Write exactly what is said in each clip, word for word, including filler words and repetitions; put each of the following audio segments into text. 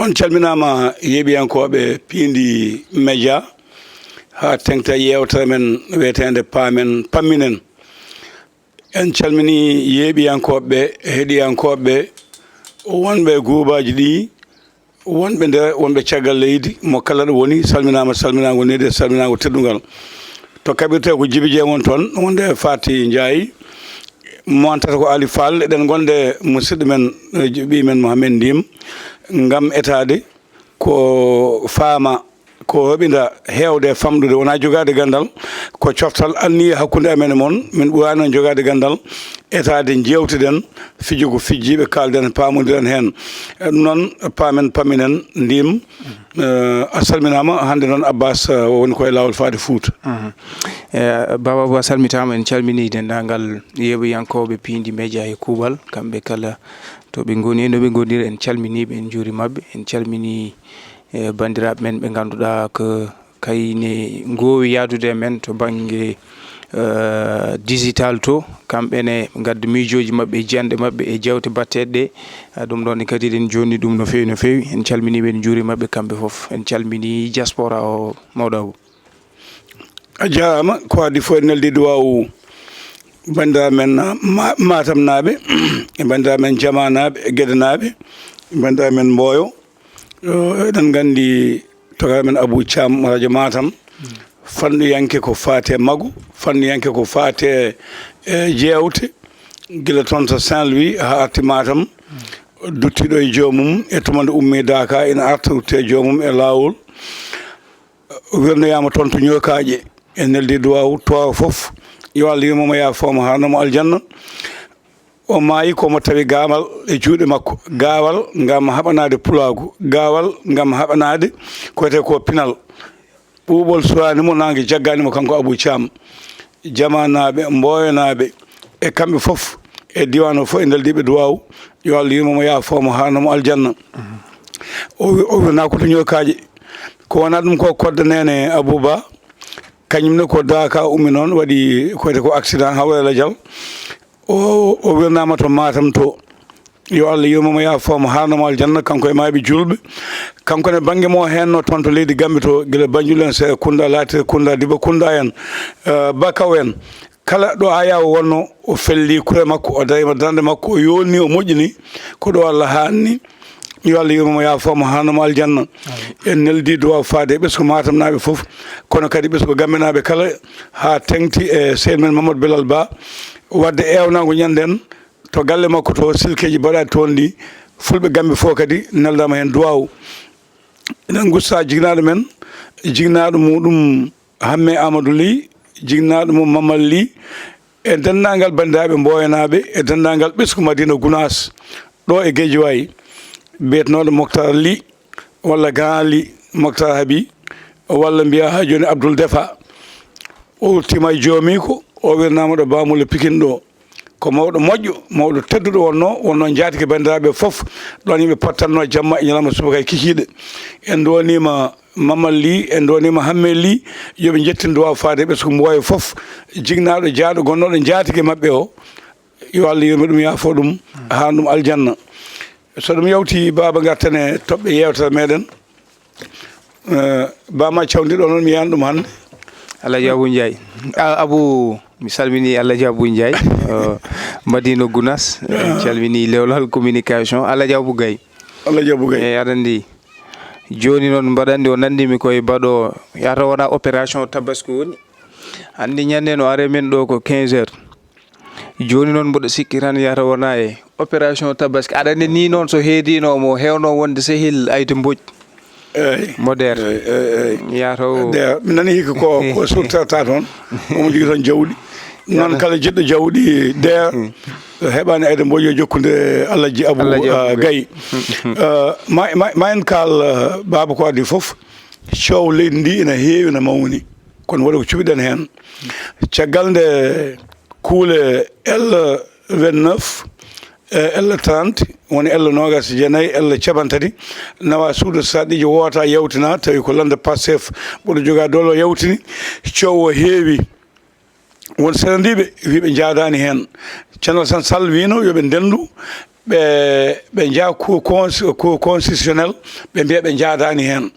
On calminaama, yeeɓiyankooɓe Piindi Media, haa teŋta yeewtere men wiyeteende Paamen Pamminen. En calminii yeeɓiyankooɓe, heɗiyankooɓe, wonɓe e guruubaaji ɗi, wonɓe nder, wonɓe caggal leydi, mo kala ɗo woni, salminaama, salminaango needi e salminaango teddungal. To kaɓirtee ko Jibi Jeŋ won toon, wonde Faati Njaay, mo antata ko Ali Fall, eɗen ngonde musidɗo men, eh, ɓii men Mohamed Ndim, ngam etaade ko faama, ko roɓinda heewde e famɗude, wonaa jogaade ganndal, ko coftal anniya hakkunde amen e mon. Min ɓuraani on jogaade ganndal, etaade njeewtiden, fijo ko fijjiiɓe, kaalden, paamondiren heen. E ɗum noon, paamen, pamminen, Ndim, eh, a salminaama. Hannde noon, Abbas, eh, woni ko e laawol faade Fuuta. Mhm. Eh, Baaba Abou, a salmitaama, en calminii denndaangal yeeɓiyankooɓe Piindi Media e kuuɓal, kamɓe kala to ɓe ngoni, no ɓe ngoniri, en calminii ɓe, en njuuriima ɓe, en calminii, eh, banndiraaɓe men ɓe ngannduɗaa ko kayne ngoowi yahdude e men to bannge, eh, digital to, kamɓe ne ngadda miijooji maɓɓe e jiyanɗe maɓɓe e jeewte baɗteeɗe ɗe. Ah, ɗum ɗoon ne kadi eɗen njoɗɗini ɗum no feewi, no feewi. En calminii ɓe, en njuuriima ɓe kamɓe fof. En calminii diaspora o, mawɗo Abou. A jaaraama. Ko adii fof en neldi duwaawu banndiraaɓe men, ah, Ma-, Matamnaaɓe, e banndiraaɓe men Jamaanaaɓe, e Gedenaaɓe, e banndiraaɓe men Mboyo. Yo, eɗen nganndi togaare men Abou Thiam, radio Matam, fanɗuyanke ko faati e mago, fanɗuyanke ko faati e, e jeewte, gila toon to Saint-Louis haa arti Matam, duttiiɗo e joomum, e tuma nde ummii Daaka, ina arta, rutti e joomum e laawol. Wirnoyaama toon to Ñookaaƴe, en neldi duwaawu, tooro fof, yo Allah yurmo mo, yaafoo mo, haarno mo aljanna. O maayi ko mo tawi gaawal e juuɗe makko, gaawal ngam haɓanaade pulaagu, gaawal ngam haɓanaade ko wiyetee ko pinal. Ɓuuɓol suwaani mo, naange jaggaani mo, kanko Abou Thiam. Jamaanaaɓe, Mboyanaaɓe, e kamɓe fof, e diiwaan o fof, e neldiiɓe duwaawu, yo Allah yurmo mo, yaafoo mo, haarno mo aljanna. O wi-, o wirnaa ko to Ñookaaƴe. Ko wonaa ɗum ko Kodda Neene Abou Ba, kañum ne ko Daaka ummi noon, waɗi ko wiyetee ko accident, hawre lajal. O, o wirnaama to Matam to. Yo Allah yurmo mo, yaafoo mo, haarno mo aljanna, kanko e maayɓe juulɓe. Kanko ne, bannge mo o heenno toon to leydi Gambie to, gila Banjul en, Serekunda, Latrikunda, Dibakunda en, eh, Bakaw en. Kala ɗo Ayaawo wonno, o felli kure makko, o darima darnde makko, o yolni, o moƴƴini. Ko ɗo Allah haanni. Yo Allah yurmo mo, yaafoo mo, haarno mo aljanna. En neldi duwaaw faade e ɓesngu Matamnaaɓe fof, kono kadi ɓesngu Gambiyanaaɓe kala, haa teŋti e sehil men Mamadou Belal Ba, waɗde eewnaango ñanden to galle makko to, silkeeji mbaɗaɗi toon ɗi, fulɓe Gambie fof kadi neldaama heen duwaaw. Eɗen ngusta jiknaaɗo men, jiknaaɗo muɗum Hamme Amadou Ly, jiknaaɗo mum Mamal Ly, e denndaangal banndiraaɓe Mboyanaaɓe, e denndaangal ɓesngu Madina Gunaas, ɗo e Guédiawaye, biyetenooɗo Moctar Ly, walla Grand Ly, Moctar Haby, walla mbiyaa haa jooni Abdoul Defa. O ruttiima e joomiiko, o wirnaama ɗo Bamule Pikine ɗo. Ko mawɗo moƴƴo, mawɗo tedduɗo wonnoo, wonnoo njaatigi banndiraaɓe fof. Ɗoon yimɓe pottatnoo jamma e ñalawma subaka e kikiiɗe. En ndowniima Mamal Ly, en ndowniima Hamme Ly, yo ɓe njettin duwaaw faade e ɓesngu Mboya fof. Jiknaaɗo, jaaɗo, gonnooɗo njaatigi maɓɓe o, yo Allah yurmo ɗum, yaafoo ɗum, haarno ɗum aljanna. So ɗum yawti, Baaba, ngarten e toɓɓe yeewtere meɗen. Eh, Ba Ma Cawndi ɗo noon, mi yiyaani ɗum hannde. Alhaji Abou Ndiaye. A, Abou, mi salmini Alhaji Abou Ndiaye, eh, Madina Gounass. En calmini Lewlal Communication. Alhaji Abou Gaye. Alhaji Abou Gaye. Eh, aɗa anndi, jooni noon mbaɗa anndi o nanndi mi koye baɗo, yahata wona opération Tabaski woni. Anndi ñande no are men ɗo ko quinze heures. Jooni noon mboɗo sikki tan yahata wona e opération Tabaski. Aɗa anndi ni noon so heedino mo heewno wonde sehil Ayde Mbodj. Eey. Mo Der. Eey, eey, eey. Yahata o. Der, mi nani hikka ko, ko softirta toon. Omo jogii toon jawɗi. Noon kala jiɗɗo jawɗi Der, heɓaani Ayde Mbodj, yo jokkude Alhaji Abou, Alhaji Abou, ah, Gaye. Gaye. Ah, ma, ma, ma en kaal, ah, Baaba, ko adii fof, coow leydi ndi ina heewi, ina mawni. Kono waɗi ko cuɓiɗen heen. Caggal nde kuule L vingt-neuf, e L trente, woni L noogaas e jeenayi, L cappanɗe tati, nawa suudu sarɗiiji, woota yawtina, tawi ko lannda Pastef ɓurɗo jogaade doole o yawtini, coow o heewi. Won serandiiɓe wii ɓe njaadaani heen. Ceerno Alassane Sall wiino yo ɓe ndenndu, ɓe ɓe njaha cour cons- cour constitutionnel, ɓe mbiya ɓe njaadaani heen.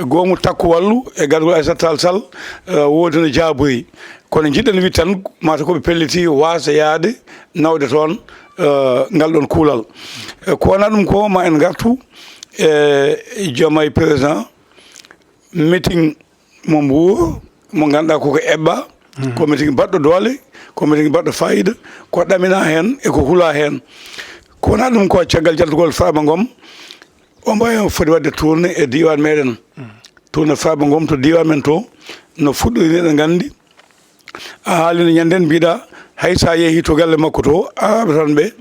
Goomu Takku Wallu e gargol Aissata Tall Sall, eh, woodi no jaaboyi. Kono njiɗɗen wiide tan, mata ko ɓe pelliti waasde yahde nawde toon, eh, ngal ɗoon kuulal. Eh, ko wonaa ɗum ko, ma en ngartu e jomaay président, meeting mo Mbuur, mo ngannduɗaa koko eɓɓaa, ko meeting baɗɗo doole, ko meeting baɗɗo faayiida, ko ɗaminaa heen e ko hulaa heen. Ko wonaa ɗum ko, caggal jaltugol Farba Ngom, o mbawi o foti waɗde tournée e diiwaan meɗen. Tournée Farba Ngom to diiwaan men to, no fuɗɗori ni, eɗen nganndi. A haalino ñande nden, mbiɗa hay sa yeehi to galle makko to, araaɓe tan ɓe,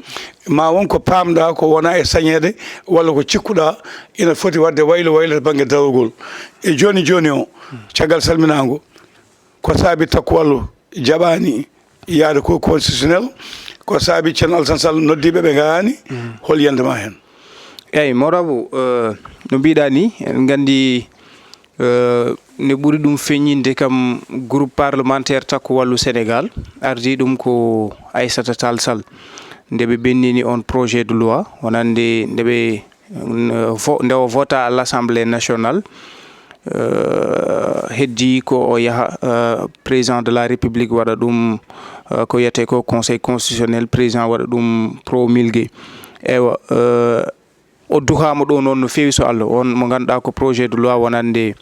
ma won ko paamɗa ko wona e sañeede, walla ko cikkuɗa ina foti waɗde waylo waylo to bannge darogol. E jooni jooni o, caggal salminaango, ko saabi Takku Wallu jaɓaani yaade cour constitutionnel, ko saabi Ceerno Alassane Sall noddiiɓe ɓe ngaraani, hol yiyannde ma heen? Eeyi, Mawɗo Abou, eh, no mbiɗa ni, en nganndi, eh, ne ɓuri ɗum feeñinde kam, groupe parlementaire Takku Wallu Sénégal, ardii ɗum ko Aissata Tall Sall. Nde ɓe bennini on projet de loi, wonande nde ɓe, eh, vo-, nde o vota à l'Assemblée nationale, eh, heddi ko o yaha, eh, président de la République waɗa ɗum, eh, ko wiyetee ko Conseil constitutionnel, président waɗa ɗum promulgué. Eywa, eh, o duhaama ɗo noon no feewi, so Allah, on mo ngannduɗaa ko projet de loi wonande,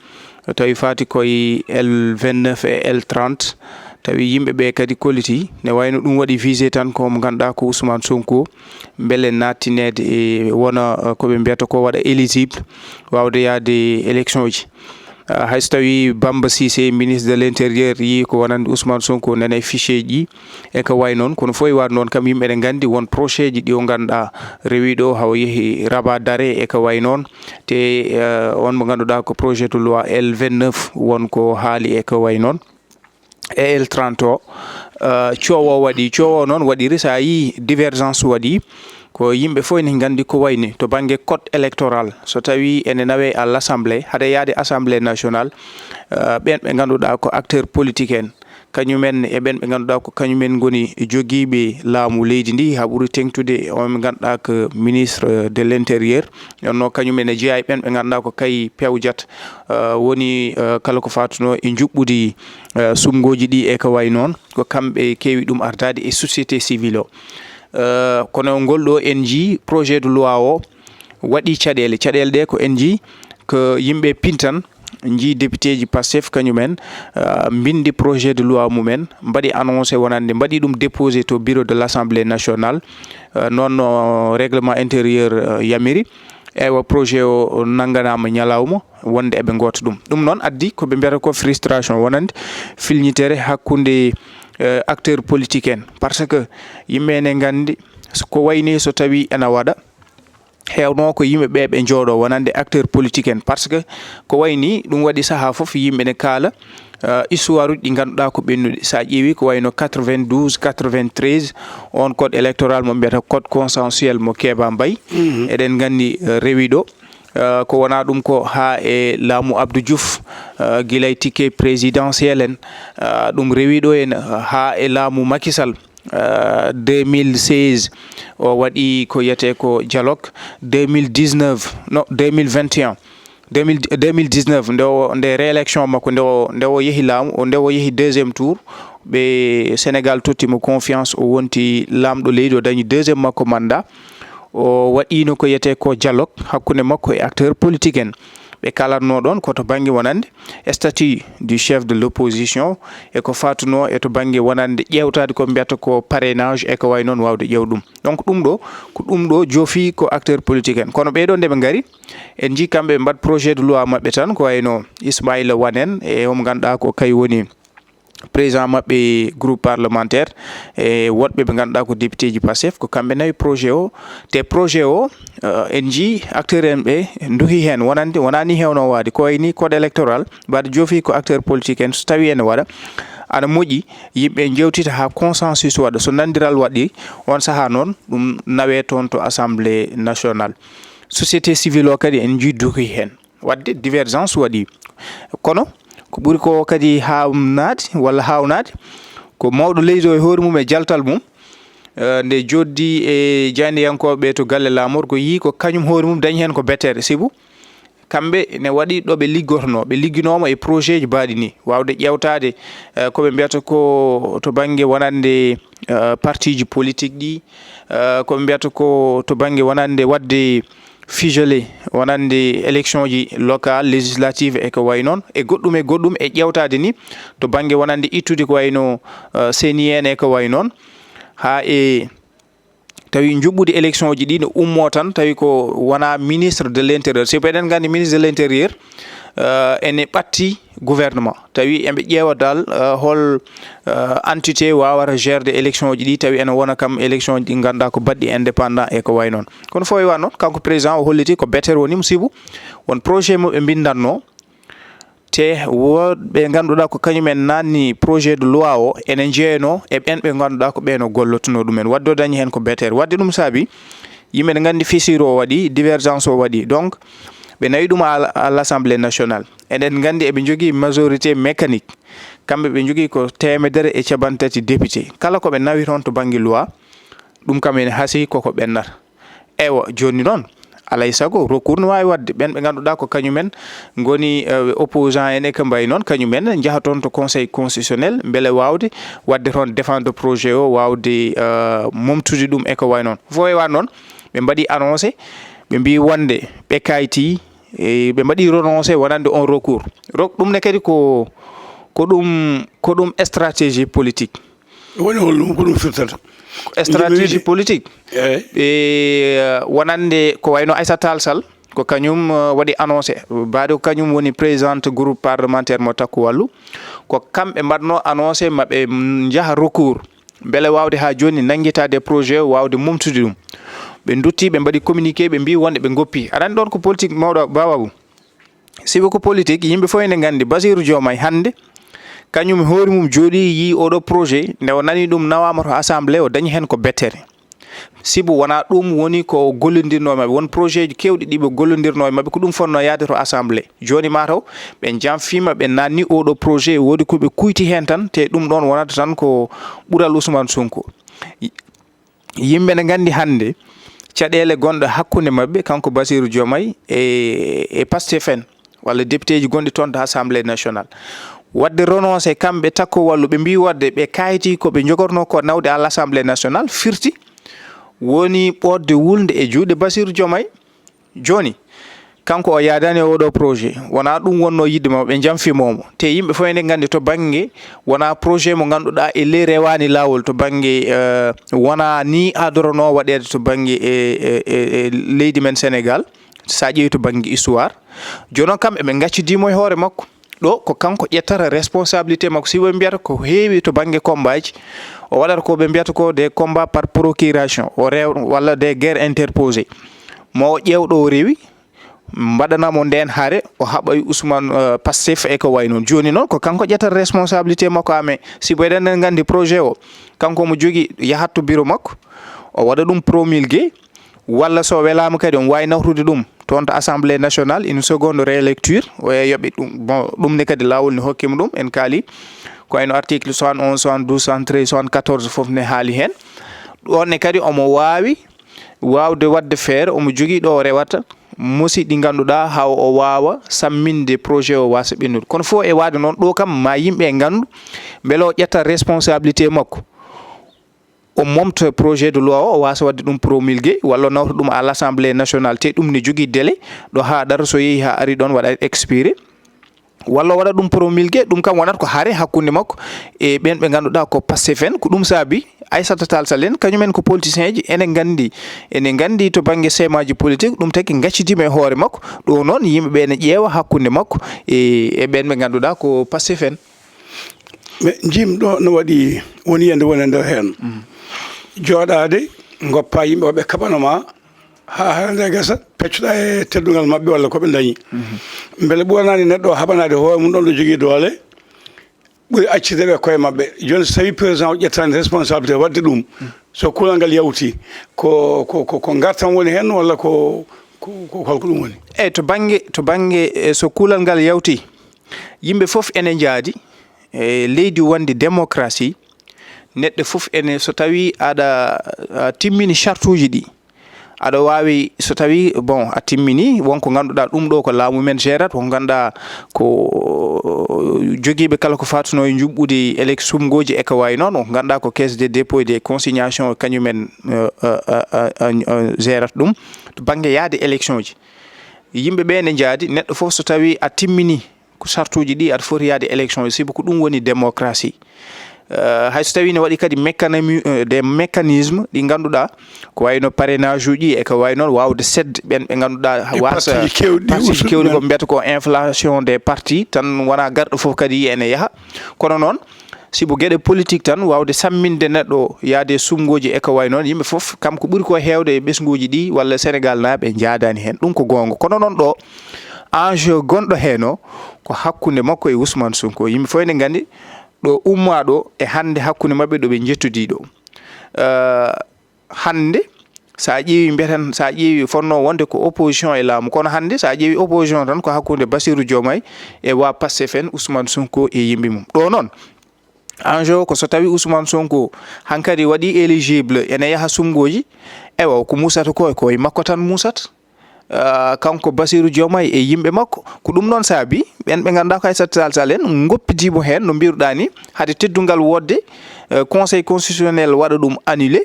tawi faati koye L vingt-neuf e L trente, tawi yimɓe ɓe kadi kolliti, ne wayno ɗum waɗi visé tan ko mo ngannduɗaa ko Ousmane Sonko, mbele naattineede e wona, eh, ko ɓe mbiyata ko waɗa éligible, waawde yahde élection ji. Ah, hay so tawii Bamba Cissé, ministre de l'Intérieur, yii ko wonande Ousmane Sonko, nana e fichier ji e ko wayi noon, kono fof e waɗ noon kam, yimɓe ne nganndi won projet ji ɗi o ngannduɗaa rewii ɗo, hawo yehi Rabat Dare e ko wayi noon. Te, eh, on mo ngannduɗaa ko projet de loi L vingt-neuf won ko haali e ko wayi noon. E L trente o, eh, coowo waɗi, coowo noon waɗiri, so a yii divergence waɗi, ko yimɓe fof ene nganndi ko wayni to bannge code électoral, so tawii ene nawee à l'Assemblée, hade yahde Assemblée nationale, eh, ɓeen ɓe ngannduɗaa ko acteur politique en, kañumen e ɓeen ɓe ngannduɗaa ko kañumen ngoni jogiiɓe laamu leydi ndi, haa ɓuri teeŋtude on ɓe ngannduɗaa ko ministre de l'Intérieur, ɗon no kañumen e jeyaa e ɓeen ɓe ngannduɗaa ko kay pewjat, eh, woni, eh, kala ko fatunoo e njuɓɓudi, eh, suɓngooji ɗi e ko wayi noon, ko kamɓe keewi ɗum ardaade e société civile o. Eh, kono ngol ɗo en njii projet de loi o waɗi caɗeele. Caɗeele ɗe ko en njii ko yimɓe pintan, njii député ji Pastef kañumen, eh, mbindi projet de loi mumen, mbaɗi annoncé wonande, mbaɗi ɗum déposé to bureau de l'Assemblée nationale, eh, noon no règlement intérieur, eh, yamiri. Eywa, projet o nannganaama ñalawma wonde eɓe ngoota ɗum. Ɗum noon addi ko ɓe mbiyata ko frustration, wonande filñitere hakkunde, eh, acteur politique en. Par ce que yimɓe ene nganndi so ko wayni so tawii ena waɗa, heewno ko yimɓe ɓe ɓe njooɗo wonande acteur politique en. Par ce que ko wayni ɗum waɗi sahaa fof yimɓe ne kaala, eh, histoire uji ɗi ngannduɗaa ko ɓennuɗi. So a ƴeewi ko wayno quatre-vingt-douze, quatre-vingt-treize, on code électoral mo mbiyata code consensuel mo Keeba Mbaye. Eɗen nganndi, eh, rewi ɗo. Eh, ko wonaa ɗum ko haa e laamu Abdou Diouf, eh, gila e ticket présidentiel en, eh, ɗum rewi ɗo en, eh, haa e laamu Macky Sall, eh, deux mille seize, o waɗi ko wiyetee ko dialogue, deux mille dix-neuf, non, deux mille vingt et un, deux mille, deux mille dix-neuf, nde o, nde réélection makko, nde o, nde o yehi laamu, o, nde o yehi deuxième tour, ɓe Sénégal totti mo confiance, o wonti laamɗo leydi, o dañi deuxième makko mandat. O waɗiino ko wiyetee ko dialogue hakkunde makko e acteur politique en. Ɓe kalatnoo ɗoon ko to bannge wonande statut du chef de l'opposition e ko fatunoo e to bannge wonande ƴeewtaade ko mbiyata ko parrainage e ko wayi noon, waawde ƴeew ɗum. Donc ɗum ɗo, ko ɗum ɗo joofi ko acteur politique en. Kono ɓee ɗoo nde ɓe ngari, en njii kamɓe ɓe mbaɗ projet de loi maɓɓe tan, ko wayno Ismaïla Wane en e omo ngannduɗaa ko kay woni président maɓɓe groupe parlementaire, e woɗɓe ɓe ngannduɗaa ko député ji Pastef, ko kamɓe nawi projet o. Te projet o, eh, en njii acteur en ɓe nduhi heen, wonande, wonaa ni heewno waade, ko wayni code électoral, mbaɗa joofi ko acteur politique en, so tawii ene waɗa, ana moƴƴi yimɓe njeewtita haa consensus waɗa. So nanndiral waɗi, on sahaa noon, ɗum nawee toon to Assemblée nationale. Société civile o kadi en njii duhi heen. Waɗde divergence waɗi. Kono ko ɓuri ko kadi haawnaade walla haawnaade, ko mawɗo leydi o e hoore mum e jaltal mum, Eh, nde jooɗdi e jaayndiyankooɓe to galle laamorgo, yii ko kañum hoore mum dañi heen ko bettere, sibu kamɓe ne waɗi ɗo ɓe liggotonoo, ɓe ligginooma e projet ji baaɗi nii, waawde ƴeewtaade, eh, ko ɓe mbiyata ko to bannge wonande, eh, parti ji politique ɗi, eh, ko ɓe mbiyata ko to bannge wonande waɗde ficelé wonande élection ji locale, législative e ko wayi noon, e goɗɗum e goɗɗum e ƴeewtaade ni to bannge wonande ittude ko wayno, eh, C E N I en e ko wayi noon, haa e tawi njuɓɓudi élection ji ɗi ne ummoo tan, tawi ko wona ministre de l'intérieur. Sibu eɗen nganndi ministre de l'intérieur, eh, ene ɓatti gouvernement. Tawi eɓe ƴeewa dal, eh, hol, eh, entité waawata gérde élection ji ɗi, tawi ene wona kam élection ji ɗi ngannduɗaa ko baɗɗi indépendant e ko wayi noon. Kono fof e wa noon, kanko président o holliti ko bettere woni mo sibu won projet mo ɓe mbinndanno. Te woɗɓe ngannduɗaa ko kañum en naanni projet de loi o, ene jeeynoo e ɓeen ɓe ngannduɗaa ko ɓeen o gollotonoo ɗumen. Waɗde o dañi heen ko bettere. Waɗde ɗum saabi, yimɓe ne nganndi fissure o waɗi, divergence o waɗi. Donc, ɓe nawi ɗum à, à l'Assemblée nationale. Eɗen nganndi eɓe njogii majorité mécanique. Kamɓe ɓe njogii ko teemedere e capanɗe tati député. Kala ko ɓe nawi toon to bannge loi, ɗum kam ene hasii koko ɓennata. Eywa, jooni noon, alaa e sago, recours no waawi waɗde. Ɓeen ɓe ngannduɗaa ko kañum en ngoni, eh, opposant en e ko mbayi noon, kañum en njaha toon to Conseil constitutionnel, mbele waawde waɗde toon défendre projet o, waawde, eh, momtude ɗum e ko wayi noon. Fof e wa noon, ɓe mbaɗi annoncé, ɓe mbii wonde ɓe kaayti, e ɓe mbaɗi renoncé wonande on recours. Rok-, ɗum ne kadi ko, ko ɗum, ko ɗum stratégie politique. Woni holɗum, ko ɗum firtata? Stratégie politique. Eey. E, wonande ko wayno Aissata Tall Sall, ko kañum, eh, waɗi annoncé. Baade ko kañum woni présidente groupe parlementaire mo Takku Wallu. Ko kamɓe mbaɗno annoncé maɓe njaha recours. Mbele waawde haa jooni nanngitaade projet o, waawde momtude ɗum. Ɓe ndutti, ɓe mbaɗi communiqué, ɓe mbii wonde ɓe ngoppi. Aɗa anndi ɗoon ko politique mawɗo Baba Abou. Sibu ko politique, yimɓe fof ene nganndi Bassirou Diomaye hannde, kañum e hoore mum jooɗii, yii oɗo projet, nde o nani ɗum nawaama to assemblée, o dañi heen ko bettere. Sibu wonaa ɗum woni ko o gollondirnoo e maɓɓe. Won projet ji keewɗi ɗi ɓe gollondirnoo e maɓɓe, ko ɗum fotnoo yahde to assemblée. Jooni maa taw ɓe janfiima, ɓe naanni oɗo projet, woodi ko ɓe kuyti heen tan, te ɗum ɗoon wonata tan ko ɓural Ousmane Sonko. Yimɓe ne nganndi hannde caɗeele gonɗe hakkunde maɓɓe, kanko Bassirou Diomaye e, e Pastef en, walla député ji gonɗi toon to Assemblée nationale. Waɗde renoncé kamɓe Takku Wallu, ɓe mbii waɗde ɓe kaayti ko ɓe njogornoo ko nawde à l'Assemblée nationale, firti woni ɓoodde wulnde e juuɗe Bassirou Diomaye. Jooni, kanko o yaadaani e oɗo projet, wonaa ɗum wonnoo yiɗde maɓɓe, ɓe janfimo mo. Te yimɓe fof ene nganndi to bannge, wonaa projet mo ngannduɗaa e ley rewaani laawol to bannge, eh, wonaa ni adoronoo waɗeede to bannge e, e, e, e leydi men Sénégal, so a ƴeewi to bannge histoire. Jooni noon kam eɓe ngaccidii mo e hoore makko. Ɗo ko kanko ƴettata responsabilité makko. Si ɓe mbiyata ko heewi to bannge combat ji, o waɗata ko ɓe mbiyata ko des combats par procuration, o rew-, walla des guerres interposées. Mo o ƴeew ɗo o rewi, mbaɗana mo ndeen hare, o haɓa e Ousmane, eh, Pastef e ko wayi noon. Jooni noon ko kanko ƴettata responsabilité makko, ame sibu eɗen nganndi projet o, kanko mo jogii, yahat to bureau makko, o waɗa ɗum promulgué, walla so welaama kadi omo waawi nawtude ɗum toon to Assemblée nationale, une seconde relecture, o yoɓi ɗum. Bon, ɗum ne kadi laawol ne hokki mo ɗum, en kaali ko wayno article soixante-onze, soixante-douze, soixante-treize, soixante-quatorze fof ne haali heen. Ɗoon ne kadi omo waawi waawde waɗde feere, omo jogii ɗo o rewata mosi ɗi ngannduɗaa haa o waawa samminde projet o waasa ɓennude. Kono fof e waade noon ɗo kam ma yimɓe nganndu mbele o ƴetta responsabilité makko. O momta projet de loi o, o waasa waɗde ɗum promulgué, walla o nawta ɗum à l'Assemblée nationale, te ɗum ne jogii délai ɗo haa dara so yehi haa ari ɗoon waɗa expiré, walla o waɗa ɗum promulgué, ɗum kam wonata ko hare hakkunde makko e ɓeen ɓe ngannduɗaa ko Pastef en, ko ɗum saabi Aissata Tall Sall en, kañum en ko politicien ji, ene nganndi, ene nganndi to bannge seemaaji politique, ɗum tagi ngaccidiima e hoore makko, ɗo noon yimɓe ɓe ene ƴeewa hakkunde makko e, e ɓeen ɓe ngannduɗaa ko Pastef en. Mais njim ɗo no waɗi woni yiyannde woni e nder heen. Jooɗaade, ngoppa yimɓe o ɓe kaɓano ma, haa hara nde gasa, peccoɗa e teddungal maɓɓe walla ko ɓe dañi. Mbele ɓuranaani neɗɗo o haɓanaade hoore mum ɗon ɗo jogii doole, ɓuri accirde ɓe koye maɓɓe. Jooni so tawi président o ƴettaani responsabilité waɗde ɗum, so kuulal ngal yawti, ko, ko, ko, ko ngartam woni heen walla ko, ko, ko holko ɗum woni? Eyi, to bannge, to bannge, e, so kuulal ngal yawti, yimɓe fof ene njaadi e leydi wonndi démocratie, Neɗɗo fof ene, so tawii aɗa, a timmini chartuuji ɗi, aɗa waawi, so tawii, bon, a timmini, won ko ngannduɗaa ɗum ɗo ko laamu men gérat, won ngannduɗaa ko jogiiɓe kala ko faatuno e njuɓɓudi élec-, sumngooji e ko wayi noon, won ngannduɗaa ko caisse de dépôt et de consignation kañum en, eh, eh, eh, eh, eh, gérat ɗum to bannge yahde élection ji. Yimɓe ɓe ne njaadi, neɗɗo fof so tawii a timmini ko sartuuji ɗi, aɗa foti yahde élection, sibu ko ɗum woni démocratie. Eh, hay so tawii ne waɗi kadi mécanami-, eh, des mécanismes ɗi ngannduɗaa ko wayno parrainage uji e ko wayi noon, waawde seed ɓen ɓe ngannduɗaa E wasa partiiji keewɗi ɗi partiji usu-, keewɗi ko men. Mbiyata ko inflation des partis, tan wona garɗo fof kadi ene yaha. Kono noon, sibu geɗe politique tan, waawde samminde neɗɗo, yaade sumngooji e ko wayi noon, yimɓe fof, kam ko ɓuri ko heewde e ɓesnguuji ɗi walla Sénégal naaɓe njaadaani heen. Ɗum ko goonga. Kono noon ɗo, enjeu gonɗo heen o, ko hakkunde makko e Ousmane Sonko. Yimɓe fof ene nganndi ɗo ummaa ɗo e hannde hakkunde maɓɓe ɗo ɓe njettodii ɗo. Eh, hannde, so a ƴeewi, mbiyeten, so a ƴeewi, fotnoo wonde ko opposition e laamu, kono hannde, so a ƴeewi opposition tan, ko hakkunde Bassirou Diomaye e wa Pastef en, Ousmane Sonko e yimɓe mum. Ɗo noon, enjeu o ko so tawi Ousmane Sonko hankadi waɗi éligible, ene yaha sumngooji, ewa, ko musata ko, ko e makko tan musata. Ah, kanko Bassirou Diomaye e yimɓe makko. Ko ɗum noon saabi ɓen ɓe ngannduɗaa ko Aïssata Tall Sall en ngoppidii mo heen, no mbiruɗaa ni, hade teddungal woodde, eh, Conseil constitutionnel waɗa ɗum annulé,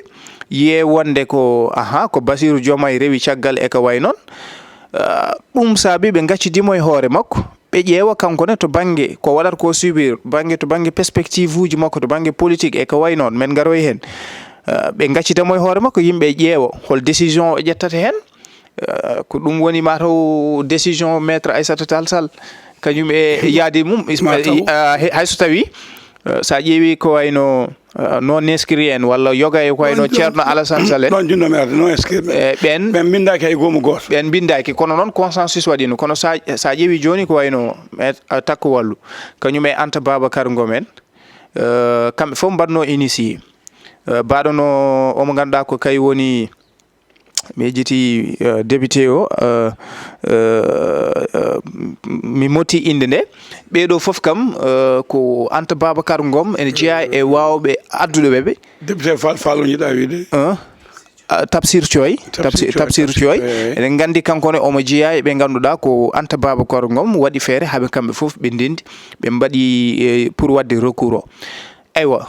yiyee wonde ko, aha, ko Bassirou Diomaye rewi caggal e ko wayi noon. Ah, ɗum saabi ɓe ngaccidii mo e hoore makko, ɓe ƴeewa kanko ne to bannge ko waɗata ko subir, bannge, to bannge perspective uji makko, to bannge politique e ko wayi noon, men ngaroy heen. Ah, ɓe ngaccida mo e hoore makko, yimɓe ƴeewa hol décision o ƴettata heen. Eh, ko ɗum woni mataw décision maître Aïssata Tall Sall, kañum e yaade mum, is-, Mataw. Eh, he-, hay so tawi, eh, so a ƴeewi ko wayno, eh, non inscrit en walla yoga e ko wayno Ɗon, ɗon, Ceerno Alassane Sall en. Ɗon junno mi arde, non inscrit. Eh, ɓen Ɓen mbindaaki hay goomu gooto. Ɓen mbindaaki, kono noon consensus waɗino. Kono sa, sa ƴeewi jooni ko wayno maître, eh, Takko Wallu, kañum e Anta Babacar Ngom en, eh, kamɓe fof mbaɗno initié. Eh, mbaɗono omo ngannduɗaa ko kay woni Miijiti, eh, député o, eh, eh, eh, mi moti innde nde. Ɓee ɗoo fof kam, eh, ko Anta Babacar Ngom ene jeyaa e waawɓe adduɗo ɓe ɓe. Député Fall Fall o njiɗaa wiide? Eh, ah, Tafsir Thioye. Tafsir Tafsir, Thioye, Tafsir Tafsir Thioye, Thioye. Eh. Eɗen nganndi kanko ne omo jeyaa e ɓe ngannduɗaa ko Anta Babacar Ngom waɗi feere haa ɓe kamɓe fof ɓe ndenndi, ɓe mbaɗi, eh, pour waɗde recours o. Aywa,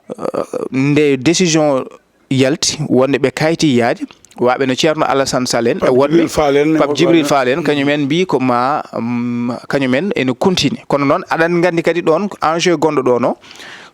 eh, nde décision yalti wonde ɓe kaayti yaade, waɓe no Ceerno Alassane Sall en, e Pape wonɓe Djibril Fall en, Pape Djibril Fall en, kañum en mbii ko ma, mm, kañum en ene continue. Kono noon, aɗa nganndi kadi ɗoon, enjeu gonɗo ɗoon o,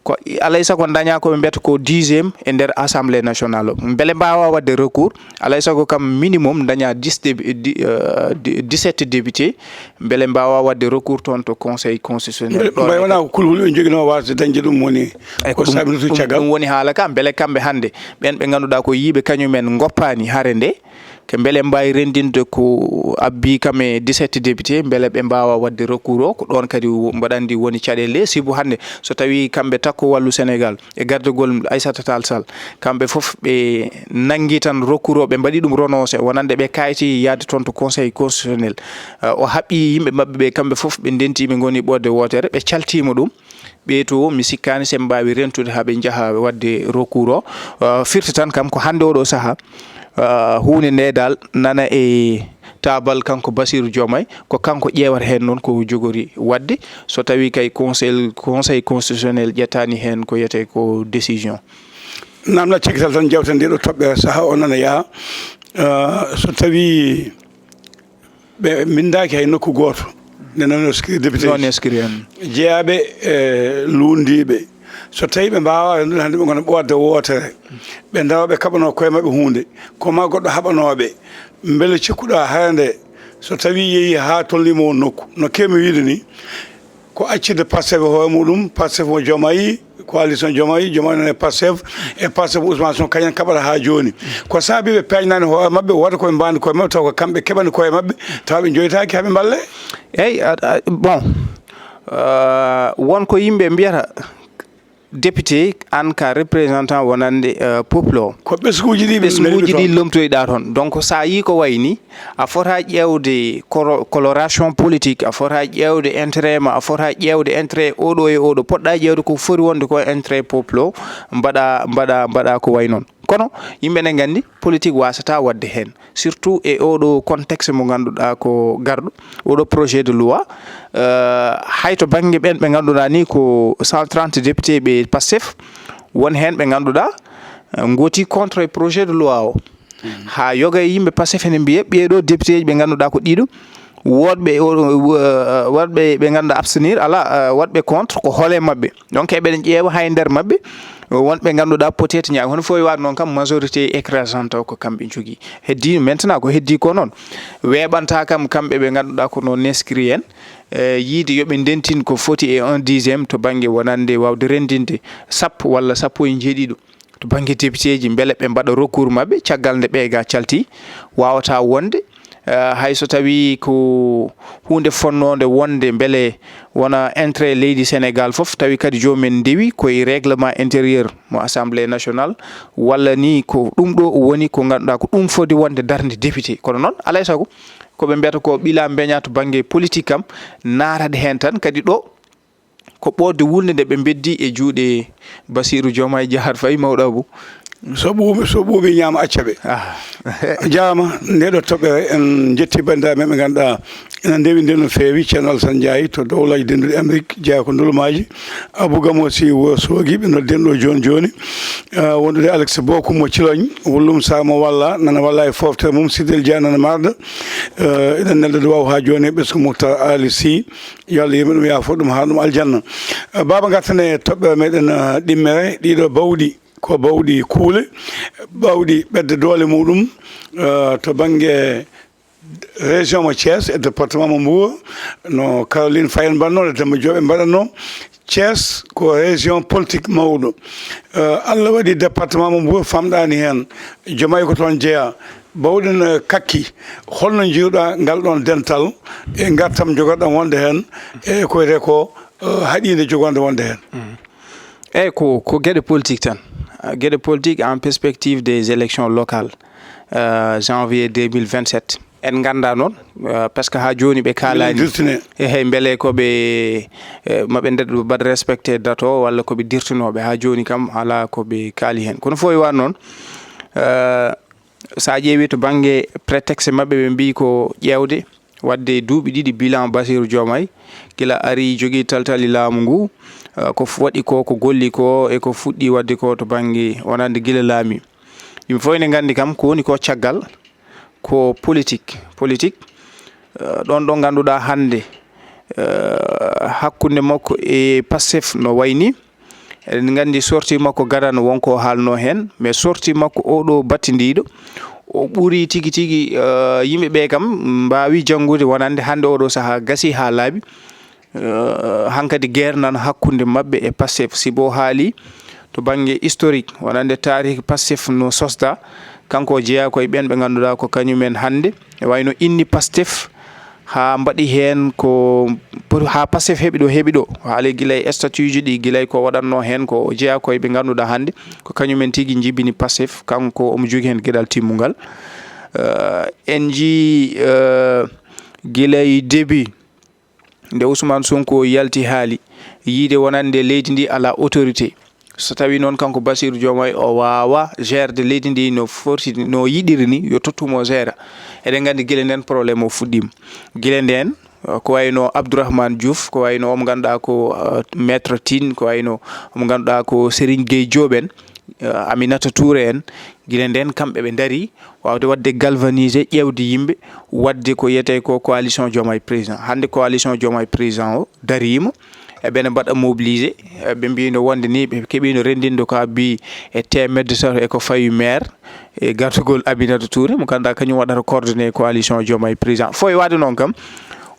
ko alay sago daña ko ɓe mbiyata ko dixième e nder Assemblée nationale o. Mbele mbaawa waɗde recours, alay sago kam minimum daña dix débu-, di-, euh, di-, dix-sept députés, mbele mbaawa waɗde recours toon to Conseil constitutionnel. Mbele, ɗoon mbele e wonaa ko kulhuli ɓe njoginoo waasde dañde ɗum woni Eyi, ko ko ɗum, saabinirta ɗum, caggal? Ɗum woni haala ka, mbele kamɓe hannde, ɓeen ɓe ngannduɗaa ko yiiɓe kañum en ngoppaani hare nde, ke mbele mbaawi renndinde ko abbii kam e dix-sept députés, mbele ɓe mbaawa waɗde recours o, ko ɗoon kadi wo-, mbaɗa anndi woni caɗeele ɗe, sibu hannde so tawii kamɓe Takko Wallu Sénégal e gardagol Aïssata Tall Sall, kamɓe fof ɓe nanngi tan recours o, ɓe mbaɗi ɗum renoncé, wonande ɓe kaayti yahde toon to Conseil constitutionnel. Eh, o haɓɓi yimɓe maɓɓe ɓe, kamɓe fof ɓe ndenti, ɓe ngoni ɓoodde wootere, ɓe caltiima ɗum. Ɓee to, mi sikkaani se ɓe mbaawi rentude haa ɓe njaha waɗde recours o. Eh, firti tan kam ko hannde oɗo sahaa, eh, huunde nde dal nana e taabal kanko Bassirou Diomaye, ko kanko ƴeewata heen noon ko jogori waɗde, so tawii kay Conseil, Conseil constitutionnel ƴettaani heen ko wiyetee ko décision. Naamnal cekkital tan, jewten nde ɗo toɓɓere sahaa o nana yaha. Eh, so tawii ɓe mbindaaki hay nokku gooto, nde non inscrit député. Non inscrit en. Jeyaaɓe, eh, luunndiiɓe. So tawii ɓe mbaawaa rendude hannde ɓe ngona ɓoodde wootere, ɓe ndawa ɓe kaɓanoo koye maɓɓe huunde, ko ma goɗɗo haɓanoo ɓe, mbele cikkuɗaa hare nde, so tawii yehii haa tolniima o nokku, no keewmi wiyde ni, ko accirde Pastef e hoore muɗum, Pastef mo Diomaye, coalition Diomaye, Diomaye noon e Pastef, e Pastef mo Ousmane Sonko, kañum en kaɓata haa jooni. Ko saabii ɓe peeñnaani hoore maɓɓe, wota ko ɓe mbaandi koye maɓɓe, taw ko kamɓe keɓani koye maɓɓe, tawa ɓe njoytaaki haa ɓe mballee? Eyi, a, a, bon, euh, won ko yimɓe mbiyata, Député, an ka représentant wonande, euh, peuple o. Ko ɓesnguuji ɗi ɓe ɓesnguuji ɗi lomtoyɗa toon. Donc, so a yii ko wayi ni, a fota ƴeewde colo-, coloration politique, a fota ƴeewde intérêt ma, a fota ƴeewde intérêt oɗo e oɗo. Poɗɗa ƴeewde ko foti wonde ko intérêt peuple o, mbaɗa, mbaɗa, mbaɗa ko wayi noon. Kono yimɓe ne nganndi politique wasata waɗde heen, surtout e oɗo contexte mo ngannduɗaa ko garɗo, oɗo projet de loi, euh, hay to bannge ɓeen ɓe ngannduɗaa ni ko cent trente député ɓe Pastef, won heen ɓe ngannduɗaa, euh, ngooti contre e projet de loi o. Haa yoga e yimɓe Pastef ene mbiya ɓee ɗo député ji ɓe ngannduɗaa ko ɗiɗo, woɗɓe o, euh, woɗɓe ɓe ngannduɗaa abstenir, ala, euh, woɗɓe contre ko hole maɓɓe. Donc eɓeɗen ƴeewa hay nder maɓɓe, wonɓe ngannduɗaa peut-être ñaag hono fof waɗ noon kam majorité écrasante o ko kamɓe njogii. Heddi maintenant ko heddi ko noon weeɓanta kam kamɓe ɓe ngannduɗaa ko noon neskiri en, eh, yiide yoɓe ndentin ko foti e un dixième to bannge wonande waawde renndinde sappo walla sappo e njeeɗiɗo. To bannge député ji, mbele ɓe mbaɗa recours maɓɓe caggal nde ɓeega calti, waawata wonde, eh, hay so tawii ko huunde fonnoonde wonde mbele wona intérêt leydi Sénégal fof, tawi kadi joomum en ndewi ko e règlement intérieur mo Assemblée nationale, walla ni ko ɗum ɗo woni ko ngannduɗaa ko ɗum foti wonde darnde député. Kono noon, alaa e sago, ko ɓe mbiyata ko ɓila mbeña to bannge politique kam, naatata heen tan kadi ɗo, ko ɓoodde wulnde nde ɓe mbeddi e juuɗe Bassirou Diomaye Diakhar Faye, mawɗo Abou. So ɓuuɓi, so ɓuuɓi ñaama acca ɓe. Ah. Jaama, nde ɗo toɓɓere, en njetti banndiraaɓe men ɓe ngannduɗaa ene ndewi nde no feewi, Ceerno Alassane Ndiaye to Dowlaaji Dennduɗi Amérique, jeyaa ko ndulumaaji, Abou Gamo Sy Wuro Soogi, ɓe noddi en ɗo jooni jooni. Ah, wondude Alex Bokum mo Ciloñ, Wullum Sarr mo Walla, nana walla e fooftere mum, Sidel Dia nana Marda. Eh, eɗen nelda duwaaw haa jooni e ɓesngu Muktar Ali Sy. Yo Allah yurme ɗum, yaafo ɗum, haa ɗum aljanna. Eh, baaba, ngarten e toɓɓere meɗen, eh, ɗimmere. Ɗiɗo bawɗi, ko bawɗi kuule, bawɗi ɓedde doole muɗum, eh, to bannge région mo Thiès e département mo Mbour, no Caroline Faye en mbaɗno, no Demba Diop en mbaɗatno. Thiès ko région politique mawɗo. Eh, Allah waɗi département mo Mbour famɗani heen. Jomaay ko toon jeyaa. Bawɗen, eh, kakki. Holno njiiruɗaa ngal ɗoon dental e ngartam jogoɗon wonde heen e ko wiyetee ko, eh, haɗiinde jogonde wonde heen? Mm. Eyi, ko, ko geɗe politique tan. Ah, geɗe politique en perspective des élections locales, euh, janvier deux mille vingt-sept. En nganndaa noon, euh, parce que haa jooni ɓe kaalaani. Dirtine. Ehe, mbele ko ɓe, eh, maɓe nder mbaɗ respecté date o, walla ko ɓe dirtunooɓe. Haa jooni kam, alaa ko ɓe kaali heen. Kono fof e waɗ noon, euh, so a ƴeewi to bannge prétexte maɓɓe, ɓe mbiyi ko ƴeewde waɗde duuɓi ɗiɗi bilan Bassirou Diomaye, gila ari jogii taltali laamu ngu, eh, ko f-, waɗi ko, ko golli ko, e ko fuɗɗi waɗde ko to bannge wonande gila laami. Yimɓe fof ene nganndi kam ko woni ko caggal, ko politique. Politique, eh, ɗoon ɗo ngannduɗaa hannde, eh, hakkunde makko e Pastef no wayni. Eɗen nganndi sortie makko gadano won ko haalno heen, mais sortie makko oɗo battindiiɗo, o ɓuri tigi tigi, eh, yimɓe ɓe kam mbaawi janngude wonande hannde oɗo sahaa gasi haa laaɓi. Eh, hankadi guerre nan hakkunde maɓɓe e Pastef. Si bo haali to bannge historique, wonande taariki Pastef no sosda, kanko o jeyaa ko e ɓeen ɓe ngannduɗaa ko kañumen hannde, e wayno inni Pastef, haa mbaɗi heen ko pour, haa Pastef heɓi ɗo, heɓi ɗo. Haali gila e statut ji ɗi, gila e ko waɗatno heen, ko o jeyaa ko e ɓe ngannduɗaa hannde, ko kañumen tigi njibini Pastef, kanko omo jogii heen geɗal timmungal. Eh, en njii, eh, gila e début, nde Ousmane Sonko yalti haali, yiide wonande leydi ndi alaa autorité. So tawii noon kanko Bassirou Diomaye o waawaa gérde leydi ndi no foti, no yiɗiri ni, yo tottu mo géra. Eɗen nganndi gila ndeen problème o fuɗɗiima. Gila ndeen, ko wayno Abdourahmane Diouf, ko wayno omo ngannduɗaa ko, uh, Maître Tine, ko wayno omo ngannduɗaa ko Serigne Gueye Diop en, uh, Aminata Touré en, gila ndeen kamɓe ɓe ndarii waawde waɗde galvaniser, ƴeewde yimɓe, waɗde ko wiyetee ko coalition Diomaye Président. Hannde coalition Diomaye Président o dariima, eɓe ne mbaɗa mobilisé, eɓe mbiyno wonde ni ɓe keɓiino renndinde ko abbi e teemedde tato e ko fawi maire, e gartugol Aminata Touré, mo ngannduɗaa kañum waɗata coordonné coalition Diomaye Président. Fof e waɗde noon kam,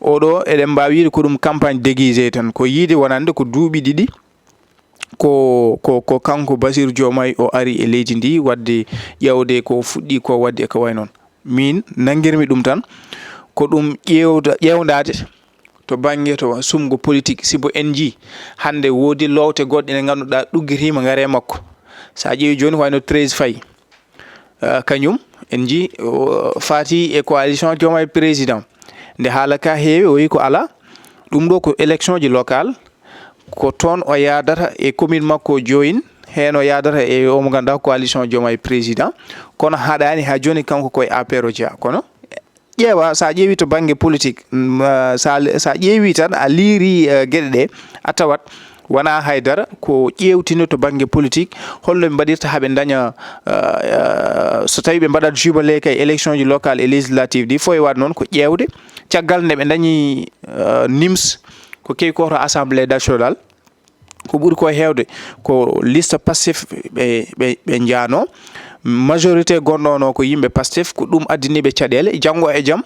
oɗo eɗen mbaawi wiyde ko ɗum campagne déguisée tan, ko yiide wonande ko duuɓi ɗiɗi, ko, ko, ko kanko Bassirou Diomaye o ari e leydi ndi, waɗde ƴeewde ko fuɗɗi ko waɗde e ko wayi noon. Min nanngirmi ɗum tan, ko ɗum ƴeewda-, ƴeewndaade to bannge to sumgo politik, sibu en njii hannde woodi loowte goɗɗe ɗe ngannduɗaa ɗuggitiima ngare makko. So a ƴeewi jooni ko wayno Thérèse Faye, eh, kañum en njii o faati e coalition Diomaye Président. Nde haala ka heewi, o wi ko alaa. Ɗum ɗo ko élection ji local, ko toon o yaadata e commune makko joyin, heen o yaadata e o mo ngannduɗaa coalition Diomaye Président. Kono haɗaani haa jooni kanko koye A P R o jeyaa. Kono ƴeewa, so a ƴeewi to bannge politik, mm, ah, so a, so a ƴeewi tan, a liiri, eh, geɗe ɗe, a tawat wonaa haydara ko ƴeewtino to bannge politik, holno ɓe mbaɗirta haa ɓe ndaña, ah, ah, so tawii ɓe mbaɗat jubalé kay élection ji local et législative ɗi, fof e waɗ noon ko ƴeewde. Caggal nde ɓe ndañi, ah, nims, ko kewi ko to Assemblée nationale, ko ɓuri ko heewde ko liste Pastef ɓe, ɓe, ɓe njaano. Majorité gonɗo on o ko yimɓe Pastef, ko ɗum addani ɓe caɗeele. Janngo e jam,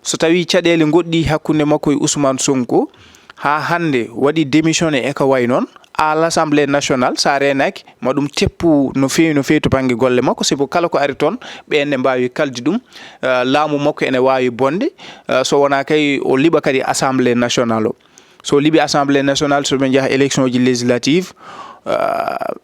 so tawii caɗeele ngoɗɗi hakkunde makko e Ousmane Sonko, haa hannde waɗi démissionné e ko wayi noon, à l'Assemblée nationale, so a reenaaki, ma ɗum teppu no feewi, no feewi to bannge golle makko, sibu kala ko ari toon, ɓeen ne mbaawi kaldi ɗum, eh, laamu makko ene waawi bonde, eh, so wonaa kay o liɓa kadi Assemblée nationale o. So liɓi Assemblée nationale, so ɓe njaha élection ji législative, ah,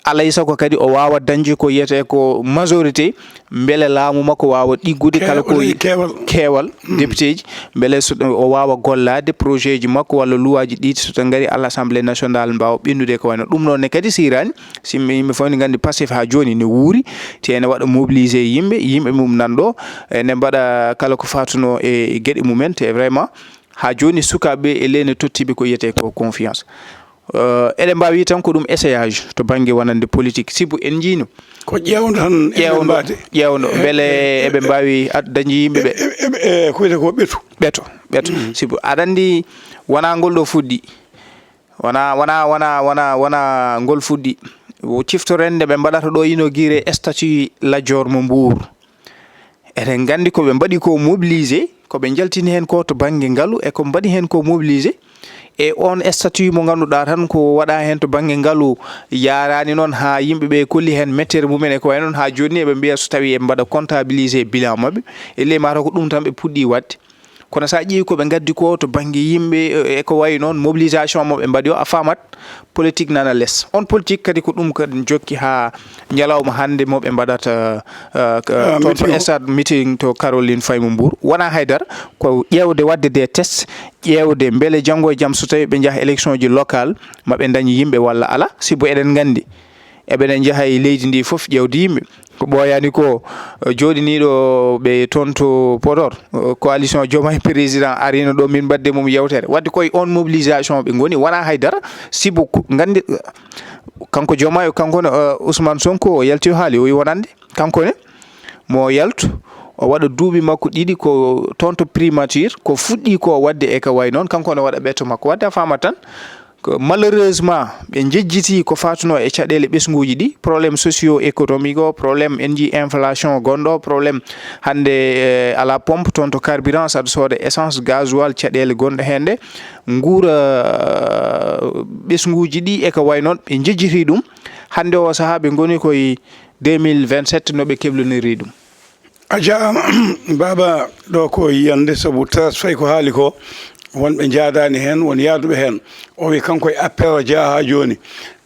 alay sago kadi o waawa dañde ko wiyetee ko majorité, mbele laamu makko waawa ɗiggude kala ko keewal, keewal député ji, mbele so o waawa gollaade projet ji makko walla luwaaji ɗi so tawi ngari à l'Assemblée nationale mbaawa ɓennude ko wayno ɗum noon ne kadi siraani, si yimɓe, yimɓe fof ne nganndi Pastef haa jooni ne wuuri, te ene waɗa mobilisé yimɓe, yimɓe mum nan ɗo, ene mbaɗa kala ko faatuno e geɗe mumen, te vraiment, haa jooni, sukaaɓe ɓe e leyɗe tottiiɓe ko wiyetee ko confiance. Eh, eɗen mbaawi tan ko ɗum essayage to bannge wonande politik, sibu en njiino. Ko ƴeewndo tan, ƴeewndo, ƴeewndo, mbele eɓe mbaawi ad-, dañde yimɓe ɓe. Eɓe, eɓe, eɓe, ko wiyetee ko ɓetu. Ɓeto, ɓeto. Sibu aɗa anndi, wonaa ngol ɗo fuɗɗi. Wonaa, wonaa, wonaa, wonaa, wonaa ngol fuɗɗi. Wo ciftoren nde ɓe mbaɗata ɗo inauguré statue Lat Joor mo Mbuur. Eɗen nganndi ko ɓe mbaɗi ko mobilisé, ko ɓe njaltini heen ko to bannge ngalu, e ko mbaɗi heen ko mobilisé. E on statut mo ngannduɗaa tan ko waɗa heen to bannge ngalu, yaaraani noon haa yimɓe ɓe kolli heen mettere mumen e ko wayi noon, haa jooni eɓe mbiya so tawii eɓe mbaɗa comptabilisé bilan maɓɓe, e ley mataw ko ɗum tan ɓe puɗɗii waɗde. Kono so a ƴeewi ko ɓe ngaddi ko to bannge yimɓe, e, e ko wayi noon, mobilisation mo ɓe mbaɗi o, a faamat politique nana les. On politique kadi ko ɗum kadi jokki haa ñalawma hannde mo ɓe mbaɗata, eh, eh, ah, toon to meeting. Stade meeting to Caroline Faye mo Mbour. Wonaa haydara, ko ƴeewde waɗde des tests, ƴeewde mbele janngo e jam so tawii ɓe njaha élection ji local, ma ɓe ndañ yimɓe walla alaa. Sibu eɗen nganndi, eɓe njaha e leydi ndi fof ƴeewde yimɓe. Ko ɓooyaani ko, eh, jooɗiniiɗo ɓe toon to Podor, eh, coalition Diomaye Président ariino ɗo min mbaɗde mum yewtere. Waɗde koye on mobilisation ɓe ngoni, wonaa haydara, sibu ko, nganndi, eh, kanko Diomaye, kanko ne, eh, Ousmane Sonko o yalti o haali, o wi wonande, kanko ne, mo yaltu, o waɗa duuɓi makko ɗiɗi ko toon to primature, ko fuɗɗi ko waɗde e ka wayi noon, kanko ne waɗa ɓeto makko. Waɗde a faama tan, ko malheureusement, ɓe njejjiti ko faatuno e caɗeele ɓesnguuji ɗi, problème socio-économique o, problème en njii inflation gonɗo, problème hannde, eh, à la pompe, toon to carburant, saɗa sooda essence, gasoil, caɗeele gonɗe heen ɗe, nguura, eh, ɓesnguuji ɗi e ko wayi noon, ɓe njejjiti ɗum. Hannde o sahaa ɓe ngoni koye deux mille vingt-sept no ɓe kebloniri ɗum. A jaaraama, Baaba, ɗo ko yiyannde, sabu Thérèse Faye ko haali ko, won ɓe njaadaani heen, won yaaduɓe heen. O wi kanko e A P R o jeyaa haa jooni.